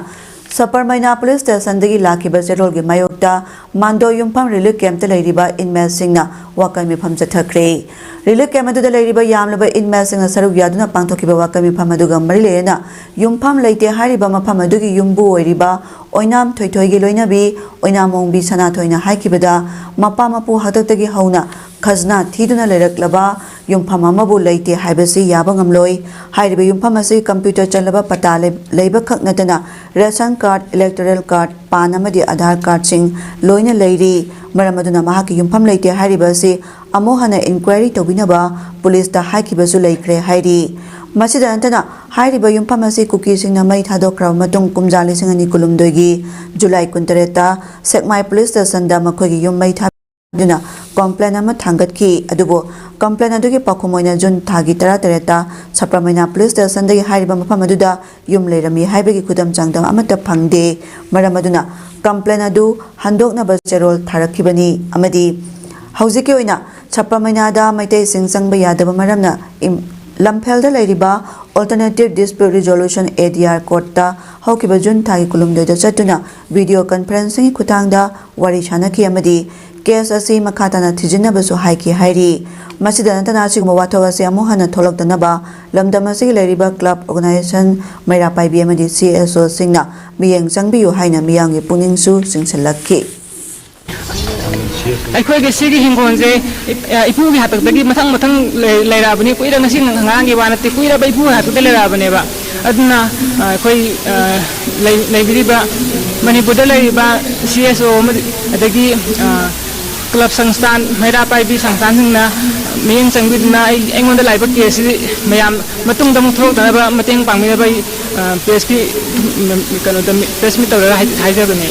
ꯁꯄꯔꯃꯩꯅꯥ police station ꯗꯒꯤ ꯂꯥꯛꯈꯤꯕ ꯆꯦꯔꯣꯜꯒꯤ ꯃꯥꯌꯣꯛꯇ ꯃꯥꯟꯗꯣ ꯌꯨꯝꯐꯝ relief camp ꯇ ꯂꯩꯔꯤꯕ inmate ꯁꯤꯡꯅ ꯋꯥꯀꯜ ꯃꯤꯐꯝ ꯆꯠꯊꯈ꯭ꯔꯦ꯫ Relief camp ꯑꯗꯨꯗ ꯂꯩꯔꯤꯕ ꯌꯥꯝꯂꯕ inmate ꯁꯤꯡꯅ ꯁꯔꯨꯛ ꯌꯥꯗꯨꯅ ꯄꯥꯡꯊꯣꯛꯈꯤꯕ ꯋꯥꯀꯜ ꯃꯤꯐꯝ ꯑꯗꯨꯒ ꯃꯔꯤ ꯂꯩꯅꯅ ꯌꯨꯝꯐꯝ ꯂꯩꯇꯦ ꯍꯥꯏꯔꯤꯕ ꯃꯐꯝ ꯑꯗꯨꯒꯤ ꯌꯨꯝꯕꯨ ꯑꯣꯏꯔꯤꯕ ꯑꯣꯏꯅꯥꯝ ꯊꯣꯏꯊꯣꯏꯒꯤ ꯂꯣꯏꯅꯕꯤ ꯑꯣꯏꯅꯥꯝ ꯑꯣꯡꯕꯤ ꯁꯅꯥꯊꯣꯏꯅ ꯍꯥꯏꯈꯤꯕꯗ, ꯃꯄꯥ ꯃꯄꯨ ꯍꯥꯛꯇꯛꯇꯒꯤ ꯍꯧꯅ ꯈꯖꯅꯥ ꯊꯤꯗꯨꯅ ꯂꯩꯔꯛꯂꯕ ꯌꯨꯝꯐꯝ ꯑꯃꯕꯨ ꯂꯩꯇꯦ ꯍꯥꯏꯕꯁꯤ ꯌꯥꯕ ꯉꯝꯂꯣꯏ꯫ ꯍꯥꯏꯔꯤꯕ ꯌꯨꯝꯐꯝ ꯑꯁꯤ computer ꯆꯜꯂꯕ ꯄꯇꯥ ꯂꯩ-, ꯂꯩꯕꯈꯛ ꯅꯠꯇꯅ ration card, electoral card, PAN ꯑꯃꯗꯤ Aadhaar card ꯁꯤꯡ ꯂꯣꯏꯅ ꯂꯩꯔꯤ꯫ ꯃꯔꯝ ꯑꯗꯨꯅ ꯃꯍꯥꯛꯀꯤ ꯌꯨꯝꯐꯝ ꯂꯩꯇꯦ ꯍꯥꯏꯔꯤꯕ ꯑꯁꯤ ꯑꯃꯨꯛ ꯍꯟꯅ inquiry ꯇꯧꯕꯤꯅꯕ police ꯇ ꯍꯥꯏꯈꯤꯕꯁꯨ ꯂꯩꯈ꯭ꯔꯦ ꯍꯥꯏꯔꯤ꯫ ꯃꯁꯤꯗ ꯅꯠꯇꯅ ꯍꯥꯏꯔꯤꯕ ꯌꯨꯝꯐꯝ ꯑꯁꯤ ꯀꯨꯀꯤꯁꯤꯡꯅ ꯃꯩ ꯊꯥꯗꯣꯛꯈ꯭ꯔꯕ ꯃꯇꯨꯡ ꯀꯨꯝꯖꯥ ꯂꯤꯁꯤꯡ ꯑꯅꯤ ꯀꯨꯟꯍꯨꯝꯗꯣꯏꯒꯤ July ꯀꯨꯟꯇꯔꯦꯠꯇ ꯁꯦꯛꯃꯥꯏ police station ꯗ ꯃꯈꯣꯏꯒꯤ ꯌꯨꯝ ꯃꯩ ꯊꯥꯗꯨꯅ complaint ꯑꯃ ꯊꯥꯡꯒꯠꯈꯤ꯫ ꯑꯗꯨꯕꯨ complaint ꯑꯗꯨꯒꯤ ꯄꯥꯎꯈꯨꯝ ꯑꯣꯏꯅ June ꯊꯥꯒꯤ ꯇꯔꯥꯇꯔꯦꯠꯇ ꯁꯄ꯭ꯔꯃꯩꯅꯥ police station ꯗꯒꯤ ꯍꯥꯏꯔꯤꯕ ꯃꯐꯝ ꯑꯗꯨꯗ ꯌꯨꯝ ꯂꯩꯔꯝꯃꯤ ꯍꯥꯏꯕꯒꯤ ꯈꯨꯗꯝ ꯆꯥꯡꯗꯝ ꯑꯃꯠꯇ ꯐꯪꯗꯦ꯫ ꯃꯔꯝ ꯑꯗꯨꯅ complaint ꯑꯗꯨ ꯍꯟꯗꯣꯛꯅꯕ ꯆꯦꯔꯣꯜ ꯊꯥꯔꯛꯈꯤꯕꯅꯤ꯫ ꯑꯃꯗꯤ ꯍꯧꯖꯤꯛꯀꯤ ꯑꯣꯏꯅ ꯁꯄ꯭ꯔꯃꯩꯅꯥꯗ ꯃꯩꯇꯩꯁꯤꯡ ꯆꯪꯕ ꯌꯥꯗꯕ ꯃꯔꯝꯅ ꯏꯝ-, ꯂꯝꯐꯦꯜꯗ ꯂꯩꯔꯤꯕ Alternative Dispute Resolution, A D R, court ꯇ ꯍꯧꯈꯤꯕ June ꯊꯥꯒꯤ ꯀꯨꯟꯍꯨꯝꯗꯣꯏꯗ ꯆꯠꯇꯨꯅ video conferencing ꯒꯤ ꯈꯨꯠꯊꯥꯡꯗ ꯋꯥꯔꯤ ꯁꯥꯅꯈꯤ ꯑꯃꯗꯤ ꯀꯦꯁ ꯑꯁꯤ ꯃꯈꯥ ꯇꯥꯅ ꯊꯤꯖꯤꯟꯅꯕꯁꯨ ꯍꯥꯏꯈꯤ ꯍꯥꯏꯔꯤ꯫ ꯃꯁꯤꯗ ꯅꯠꯇꯅ ꯑꯁꯤꯒꯨꯝꯕ ꯋꯥꯊꯣꯛ ꯑꯁꯤ ꯑꯃꯨꯛ ꯍꯟꯅ ꯊꯣꯛꯂꯛꯇꯅꯕ ꯂꯝꯗꯝ ꯑꯁꯤꯒꯤ ꯂꯩꯔꯤꯕ ꯀ꯭ꯂꯕ, ꯑꯣꯔꯒꯅꯥꯏꯖꯦꯁꯟ, ꯃꯩꯔꯥ ꯄꯥꯏꯕꯤ ꯑꯃꯗꯤ ꯁꯤ ꯑꯦꯁ ꯑꯣꯁꯤꯡꯅ ꯃꯤꯠꯌꯦꯡ ꯆꯪꯕꯤꯌꯨ ꯍꯥꯏꯅ ꯃꯤꯌꯥꯝꯒꯤ ꯄꯨꯛꯅꯤꯡꯁꯨ ꯆꯤꯡꯁꯤꯜꯂꯛꯈꯤ꯫ ꯑꯩꯈꯣꯏꯒꯤ ꯁꯤꯒꯤ ꯍꯤꯡꯒꯣꯜꯁꯦ ꯏꯞ-, ꯑ, ꯏꯄꯨꯒꯤ ꯍꯥꯛꯇꯛꯇꯒꯤ ꯃꯊꯪ ꯃꯊꯪ ꯂꯩ-, ꯂꯩꯔꯛꯑꯕꯅꯤ꯫ ꯀꯨꯏꯔ-, ꯉꯁꯤ ꯉꯔꯥꯡꯒꯤ ꯋꯥ ꯅꯠꯇꯦ, ꯀꯨꯏꯔꯕ ꯏꯄꯨꯒꯤ ꯍꯥꯛꯇꯛꯇ ꯂꯩꯔꯛꯑꯕꯅꯦꯕ꯫ ꯑꯗꯨꯅ, ꯑ, ꯑꯩꯈꯣꯏ, ꯑ, ꯂꯩ-, ꯂꯩꯕꯤꯔꯤꯕ ꯃꯅꯤꯄꯨꯔꯗ ꯂꯩꯔꯤꯕ ꯁꯤ ꯑꯦꯁ ꯑꯣ ꯑꯃꯗꯤ, ꯑꯗꯒꯤ, ꯑ, ꯀ꯭ꯂꯕ ꯁꯪꯁꯊꯥꯟ, ꯃꯩꯔꯥ ꯄꯥꯏꯕꯤ ꯁꯪꯁꯊꯥꯟꯁꯤꯡꯅ ꯃꯤꯠꯌꯦꯡ ꯆꯪꯕꯤꯗꯨꯅ ꯑꯩ, ꯑꯩꯉꯣꯟꯗ ꯂꯥꯛꯏꯕ ꯀꯦꯁꯁꯤ ꯃꯌꯥꯝ ꯃꯇꯨꯡꯗ ꯑꯃꯨꯛ ꯊꯣꯛꯂꯛꯇꯅꯕ ꯃꯇꯦꯡ ꯄꯥꯡꯕꯤꯅꯕ ꯑꯩ, ꯑ, ꯄ꯭ꯔꯦꯁꯀꯤ, ꯎꯝ, ꯀꯩꯅꯣꯗ ꯃꯤ-, ꯄ꯭ꯔꯦꯁ ꯃꯤꯠ ꯇꯧꯔꯒ ꯍꯥꯏ-, ꯍꯥꯏꯖꯕꯅꯦ꯫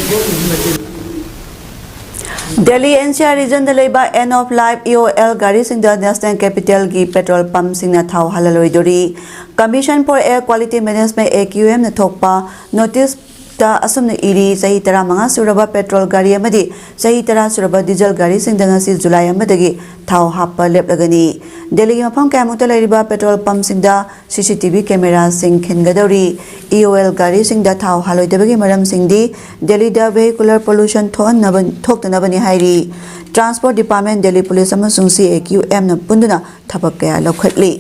ꯗꯦꯜꯂꯤ ꯑꯦꯟ ꯁꯤ ꯑꯥꯔ ꯔꯤꯖꯟꯗ ꯂꯩꯕ end of life E O L ꯒꯥꯔꯤꯁꯤꯡꯗ ꯅꯦꯁꯅꯦꯜ ꯀꯦꯄꯤꯇꯦꯜꯒꯤ ꯄꯦꯇ꯭ꯔꯣꯜ ꯄꯝꯁꯤꯡꯅ ꯊꯥꯎ ꯍꯥꯜꯂꯂꯣꯏꯗꯣꯔꯤ꯫ Commission for Air Quality Management, A Q ꯑꯦꯝꯅ ꯊꯣꯛꯄ ꯅꯣꯇꯤꯁꯇ ꯑꯁꯨꯝꯅ ꯏꯔꯤ, ꯆꯍꯤ ꯇꯔꯥꯃꯉꯥ ꯁꯨꯔꯕ ꯄꯦꯇ꯭ꯔꯣꯜ ꯒꯥꯔꯤ ꯑꯃꯗꯤ ꯆꯍꯤ ꯇꯔꯥ ꯁꯨꯔꯕ ꯗꯤꯖꯜ ꯒꯥꯔꯤꯁꯤꯡꯗ ꯉꯁꯤ ꯖꯨꯂꯥꯏ ꯑꯃꯗꯒꯤ ꯊꯥꯎ ꯍꯥꯞꯄ ꯂꯦꯞꯂꯒꯅꯤ꯫ ꯗꯦꯜꯂꯤꯒꯤ ꯃꯐꯝ ꯀꯌꯥꯃꯨꯛꯇ ꯂꯩꯔꯤꯕ ꯄꯦꯇ꯭ꯔꯣꯜ ꯄꯝꯁꯤꯡꯗ ꯁꯤ C T V ꯀꯦꯃꯦꯔꯥꯁꯤꯡ ꯈꯤꯟꯒꯗꯧꯔꯤ꯫ E O L ꯒꯥꯔꯤꯁꯤꯡꯗ ꯊꯥꯎ ꯍꯥꯜꯂꯣꯏꯗꯕꯒꯤ ꯃꯔꯝꯁꯤꯡꯗꯤ ꯗꯦꯜꯂꯤꯗ vehicular pollution ꯊꯣꯛꯍꯟꯅꯕ, ꯊꯣꯛꯇꯅꯕꯅꯤ ꯍꯥꯏꯔꯤ꯫ ꯇ꯭ꯔꯥꯟꯁꯄꯣꯔꯠ ꯗꯤꯄꯥꯔꯠꯃꯦꯟ, ꯗꯦꯜꯂꯤ ꯄꯨꯂꯤꯁ ꯑꯃꯁꯨꯡ ꯁꯤ ꯑꯦ ꯀ꯭ꯌꯨ ꯑꯦꯝꯅ ꯄꯨꯟꯗꯨꯅ ꯊꯕꯛ ꯀꯌꯥ ꯂꯧꯈꯠꯂꯤ꯫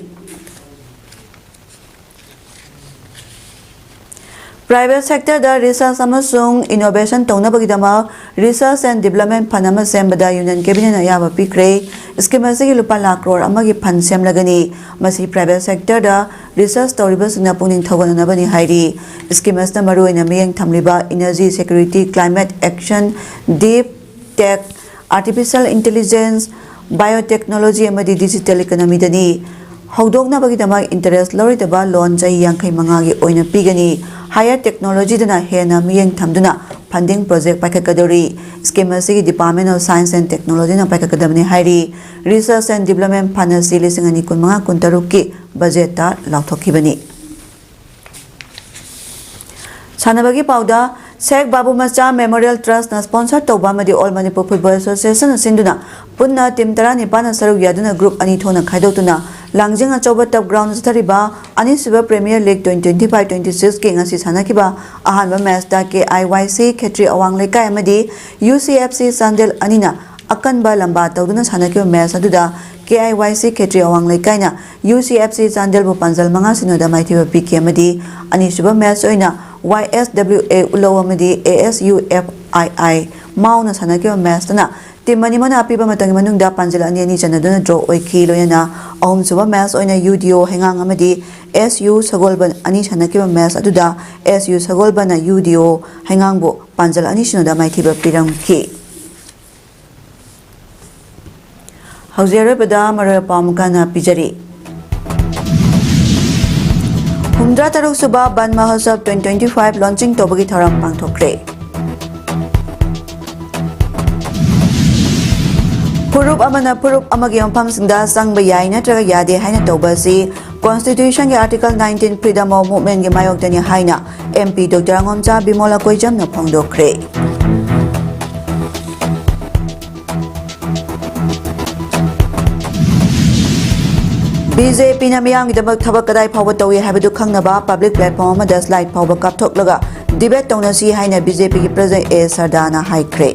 Private sectorꯗ research ꯑꯃꯁꯨꯡ innovation ꯇꯧꯅꯕꯒꯤꯗꯃꯛ Research and Development Fund ꯑꯃ ꯁꯦꯝꯕꯗ Union Cabinetꯅ ꯑꯌꯥꯕ ꯄꯤꯈ꯭ꯔꯦ꯫ Scheme ꯑꯁꯤꯒꯤ ꯂꯨꯄꯥ ꯂꯥꯈ ꯀ꯭ꯔꯣꯔ ꯑꯃꯒꯤ fund ꯁꯦꯝꯂꯒꯅꯤ꯫ ꯃꯁꯤ private sectorꯗ research ꯇꯧꯔꯤꯕꯁꯤꯡꯅ ꯄꯨꯛꯅꯤꯡ ꯊꯧꯒꯠꯅꯅꯕꯅꯤ ꯍꯥꯏꯔꯤ꯫ Scheme ꯑꯁꯤꯅ ꯃꯔꯨꯑꯣꯏꯅ ꯃꯤꯠꯌꯦꯡ ꯊꯝꯂꯤꯕ energy security, climate action, deep tech, artificial intelligence, biotechnology ꯑꯃꯗꯤ digital economyꯗꯅꯤ꯫ ꯍꯧꯗꯣꯛꯅꯕꯒꯤꯗꯃꯛ interest ꯂꯧꯔꯣꯏꯗꯕ loan ꯆꯍꯤ ꯌꯥꯡꯈꯩ ꯃꯉꯥꯒꯤ ꯑꯣꯏꯅ ꯄꯤꯒꯅꯤ꯫ Higher technologyꯗꯅ ꯍꯦꯟꯅ ꯃꯤꯠꯌꯦꯡ ꯊꯝꯗꯨꯅ funding project ꯄꯥꯏꯈꯠꯀꯗꯧꯔꯤ꯫ Scheme ꯑꯁꯤꯒꯤ Department of Science and Technologyꯅ ꯄꯥꯏꯈꯠꯀꯗꯕꯅꯤ ꯍꯥꯏꯔꯤ꯫ Research and Development Fund ꯑꯁꯤ ꯂꯤꯁꯤꯡ ꯑꯅꯤ ꯀꯨꯟꯃꯉꯥ ꯀꯨꯟꯇꯔꯨꯛꯀꯤ budgetꯇ ꯂꯥꯎꯊꯣꯛꯈꯤꯕꯅꯤ꯫ ꯁꯥꯟꯅꯕꯒꯤ ꯄꯥꯎꯗ, ꯁꯦꯈ ꯕꯥꯕꯨ ꯃꯆꯥ Memorial Trustꯅ sponsor ꯇꯧꯕ ꯑꯃꯗꯤ All Manipur Football Associationꯅ ꯁꯤꯟꯗꯨꯅ ꯄꯨꯟꯅ team ꯇꯔꯥꯅꯤꯄꯥꯟꯅ ꯁꯔꯨꯛ ꯌꯥꯗꯨꯅ group ꯑꯅꯤ ꯊꯣꯛꯅ ꯈꯥꯏꯗꯣꯛꯇꯨꯅ ꯂꯥꯡꯖꯤꯡ ꯑꯆꯧꯕ turf groundꯗ ꯆꯠꯊꯔꯤꯕ ꯑꯅꯤꯁꯨꯕ Premier League twenty twenty-five twenty-sixꯀꯤ ꯉꯁꯤ ꯁꯥꯟꯅꯈꯤꯕ ꯑꯍꯥꯟꯕ matchꯇ ꯀꯦ ꯑꯥꯏ ꯋꯥꯏ ꯁꯤ ꯈꯦꯇ꯭ꯔꯤ ꯑꯋꯥꯡ ꯂꯩꯀꯥꯏ ꯑꯃꯗꯤ U C F C Chandel ꯑꯅꯤꯅ ꯑꯀꯟꯕ ꯂꯝꯕꯥ ꯇꯧꯗꯨꯅ ꯁꯥꯟꯅꯈꯤꯕ ꯃꯦꯆ ꯑꯗꯨꯗ ꯀꯦ ꯑꯥꯏ ꯋꯥꯏ ꯁꯤ ꯈꯦꯇ꯭ꯔꯤ ꯑꯋꯥꯡ ꯂꯩꯀꯥꯏꯅ ꯌꯨ ꯁꯤ ꯑꯦꯐ ꯁꯤ ꯆꯥꯟꯗꯦꯜꯕꯨ ꯄꯥꯟꯖꯜ ꯃꯉꯥ ꯁꯤꯅꯣꯗ ꯃꯥꯏꯊꯤꯕ ꯄꯤꯈꯤ ꯑꯃꯗꯤ ꯑꯅꯤꯁꯨꯕ ꯃꯦꯆ ꯑꯣꯏꯅ ꯋꯥꯏ ꯑꯦꯁ ꯗꯕ꯭ꯂꯤꯎ ꯑꯦ ꯎꯂꯧ ꯑꯃꯗꯤ ꯑꯦ ꯑꯦꯁ ꯌꯨ ꯑꯦꯐ ꯑꯥꯏ ꯑꯥꯏ ꯃꯥꯎꯅ ꯁꯥꯟꯅꯈꯤꯕ ꯃꯦꯆꯇꯅ ꯇꯤꯝ ꯑꯅꯤꯃꯛꯅ ꯑꯄꯤꯕ ꯃꯇꯝꯒꯤ ꯃꯅꯨꯡꯗ ꯄꯥꯟꯖꯜ ꯑꯅꯤ ꯑꯅꯤ ꯆꯟꯅꯗꯨꯅ ꯗ꯭ꯔꯣ ꯑꯣꯏꯈꯤ꯫ ꯂꯣꯏꯅꯅ ꯑꯍꯨꯝꯁꯨꯕ ꯃꯦꯆ ꯑꯣꯏꯅ ꯌꯨ ꯗꯤ ꯑꯣ ꯍꯩꯉꯥꯡ ꯑꯃꯗꯤ ꯑꯦꯁ ꯌꯨ ꯁꯒꯣꯜꯕꯟ ꯑꯅꯤ ꯁꯥꯟꯅꯈꯤꯕ ꯃꯦꯆ ꯑꯗꯨꯗ ꯑꯦꯁ ꯌꯨ ꯁꯒꯣꯜꯕꯟꯅ ꯌꯨ ꯗꯤ ꯑꯣ ꯍꯩꯉꯥꯡꯕꯨ ꯄꯥꯟꯖꯜ ꯑꯅꯤ ꯁꯤꯅꯣꯗ ꯃꯥꯏꯊꯤꯕ ꯄꯤꯔꯝꯈꯤ꯫ ꯍꯧꯖꯤꯛ ꯑꯔꯣꯏꯕꯗ ꯃꯔꯨꯑꯣꯏꯕ ꯄꯥꯎ ꯑꯃꯨꯛꯀ ꯍꯟꯅ ꯄꯤꯖꯔꯤ꯫ ꯍꯨꯝꯗ꯭ꯔꯥ ꯇꯔꯨꯛ ꯁꯨꯕ ꯕꯟ ꯃꯍꯣꯠꯁꯕ twenty twenty-five launching ꯇꯧꯕꯒꯤ ꯊꯧꯔꯝ ꯄꯥꯡꯊꯣꯛꯈ꯭ꯔꯦ꯫ ꯐꯨꯔꯨꯞ ꯑꯃꯅ ꯐꯨꯔꯨꯞ ꯑꯃꯒꯤ ꯃꯐꯝꯁꯤꯡꯗ ꯆꯪꯕ ꯌꯥꯏ ꯅꯠꯇ꯭ꯔꯒ ꯌꯥꯗꯦ ꯍꯥꯏꯅ ꯇꯧꯕ ꯑꯁꯤ Constitution ꯒꯤ Article nineteen Freedom of Movement ꯀꯤ ꯃꯥꯌꯣꯛꯇꯅꯤ ꯍꯥꯏꯅ M P Doctor ꯑꯉꯣꯝꯆꯥ ꯕꯤꯃꯣꯂ ꯀꯣꯏꯖꯝꯅ ꯐꯣꯡꯗꯣꯛꯈ꯭ꯔꯦ꯫ B J P ꯅ ꯃꯤꯌꯥꯝꯒꯤꯗꯃꯛ ꯊꯕꯛ ꯀꯗꯥꯏ ꯐꯥꯎꯕ ꯇꯧꯏ ꯍꯥꯏꯕꯗꯨ ꯈꯪꯅꯕ public platform ꯑꯃꯗ slide ꯐꯥꯎꯕ ꯀꯥꯞꯊꯣꯛꯂꯒ debate ꯇꯧꯅꯁꯤ ꯍꯥꯏꯅ B J P ꯒꯤ President A ꯁꯔꯗꯥꯅ ꯍꯥꯏꯈ꯭ꯔꯦ꯫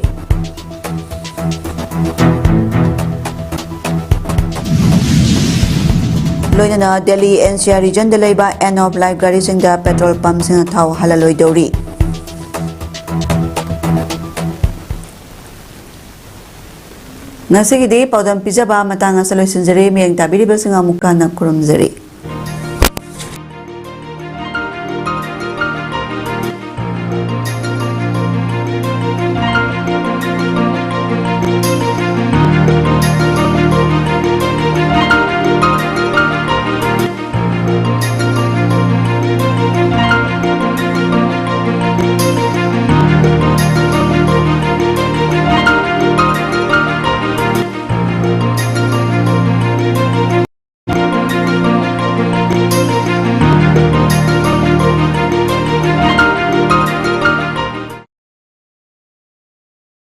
ꯂꯣꯏꯅꯅ Delhi N C R region ꯗ ꯂꯩꯕ End of Life ꯒꯥꯔꯤꯁꯤꯡꯗ petrol pump ꯁꯤꯡꯅ ꯊꯥꯎ ꯍꯥꯜꯂꯂꯣꯏꯗꯧꯔꯤ꯫ ꯉꯁꯤꯒꯤꯗꯤ ꯄꯥꯎꯗꯝ ꯄꯤꯖꯕ ꯃꯇꯥꯡ ꯑꯁꯤꯗ ꯂꯣꯏꯁꯤꯟꯖꯔꯦ꯫ ꯃꯤꯠꯌꯦꯡ ꯇꯥꯕꯤꯔꯤꯕꯁꯤꯡ ꯑꯃꯨꯛꯀ ꯍꯟꯅ ꯈꯨꯔꯨꯝꯖꯔꯤ꯫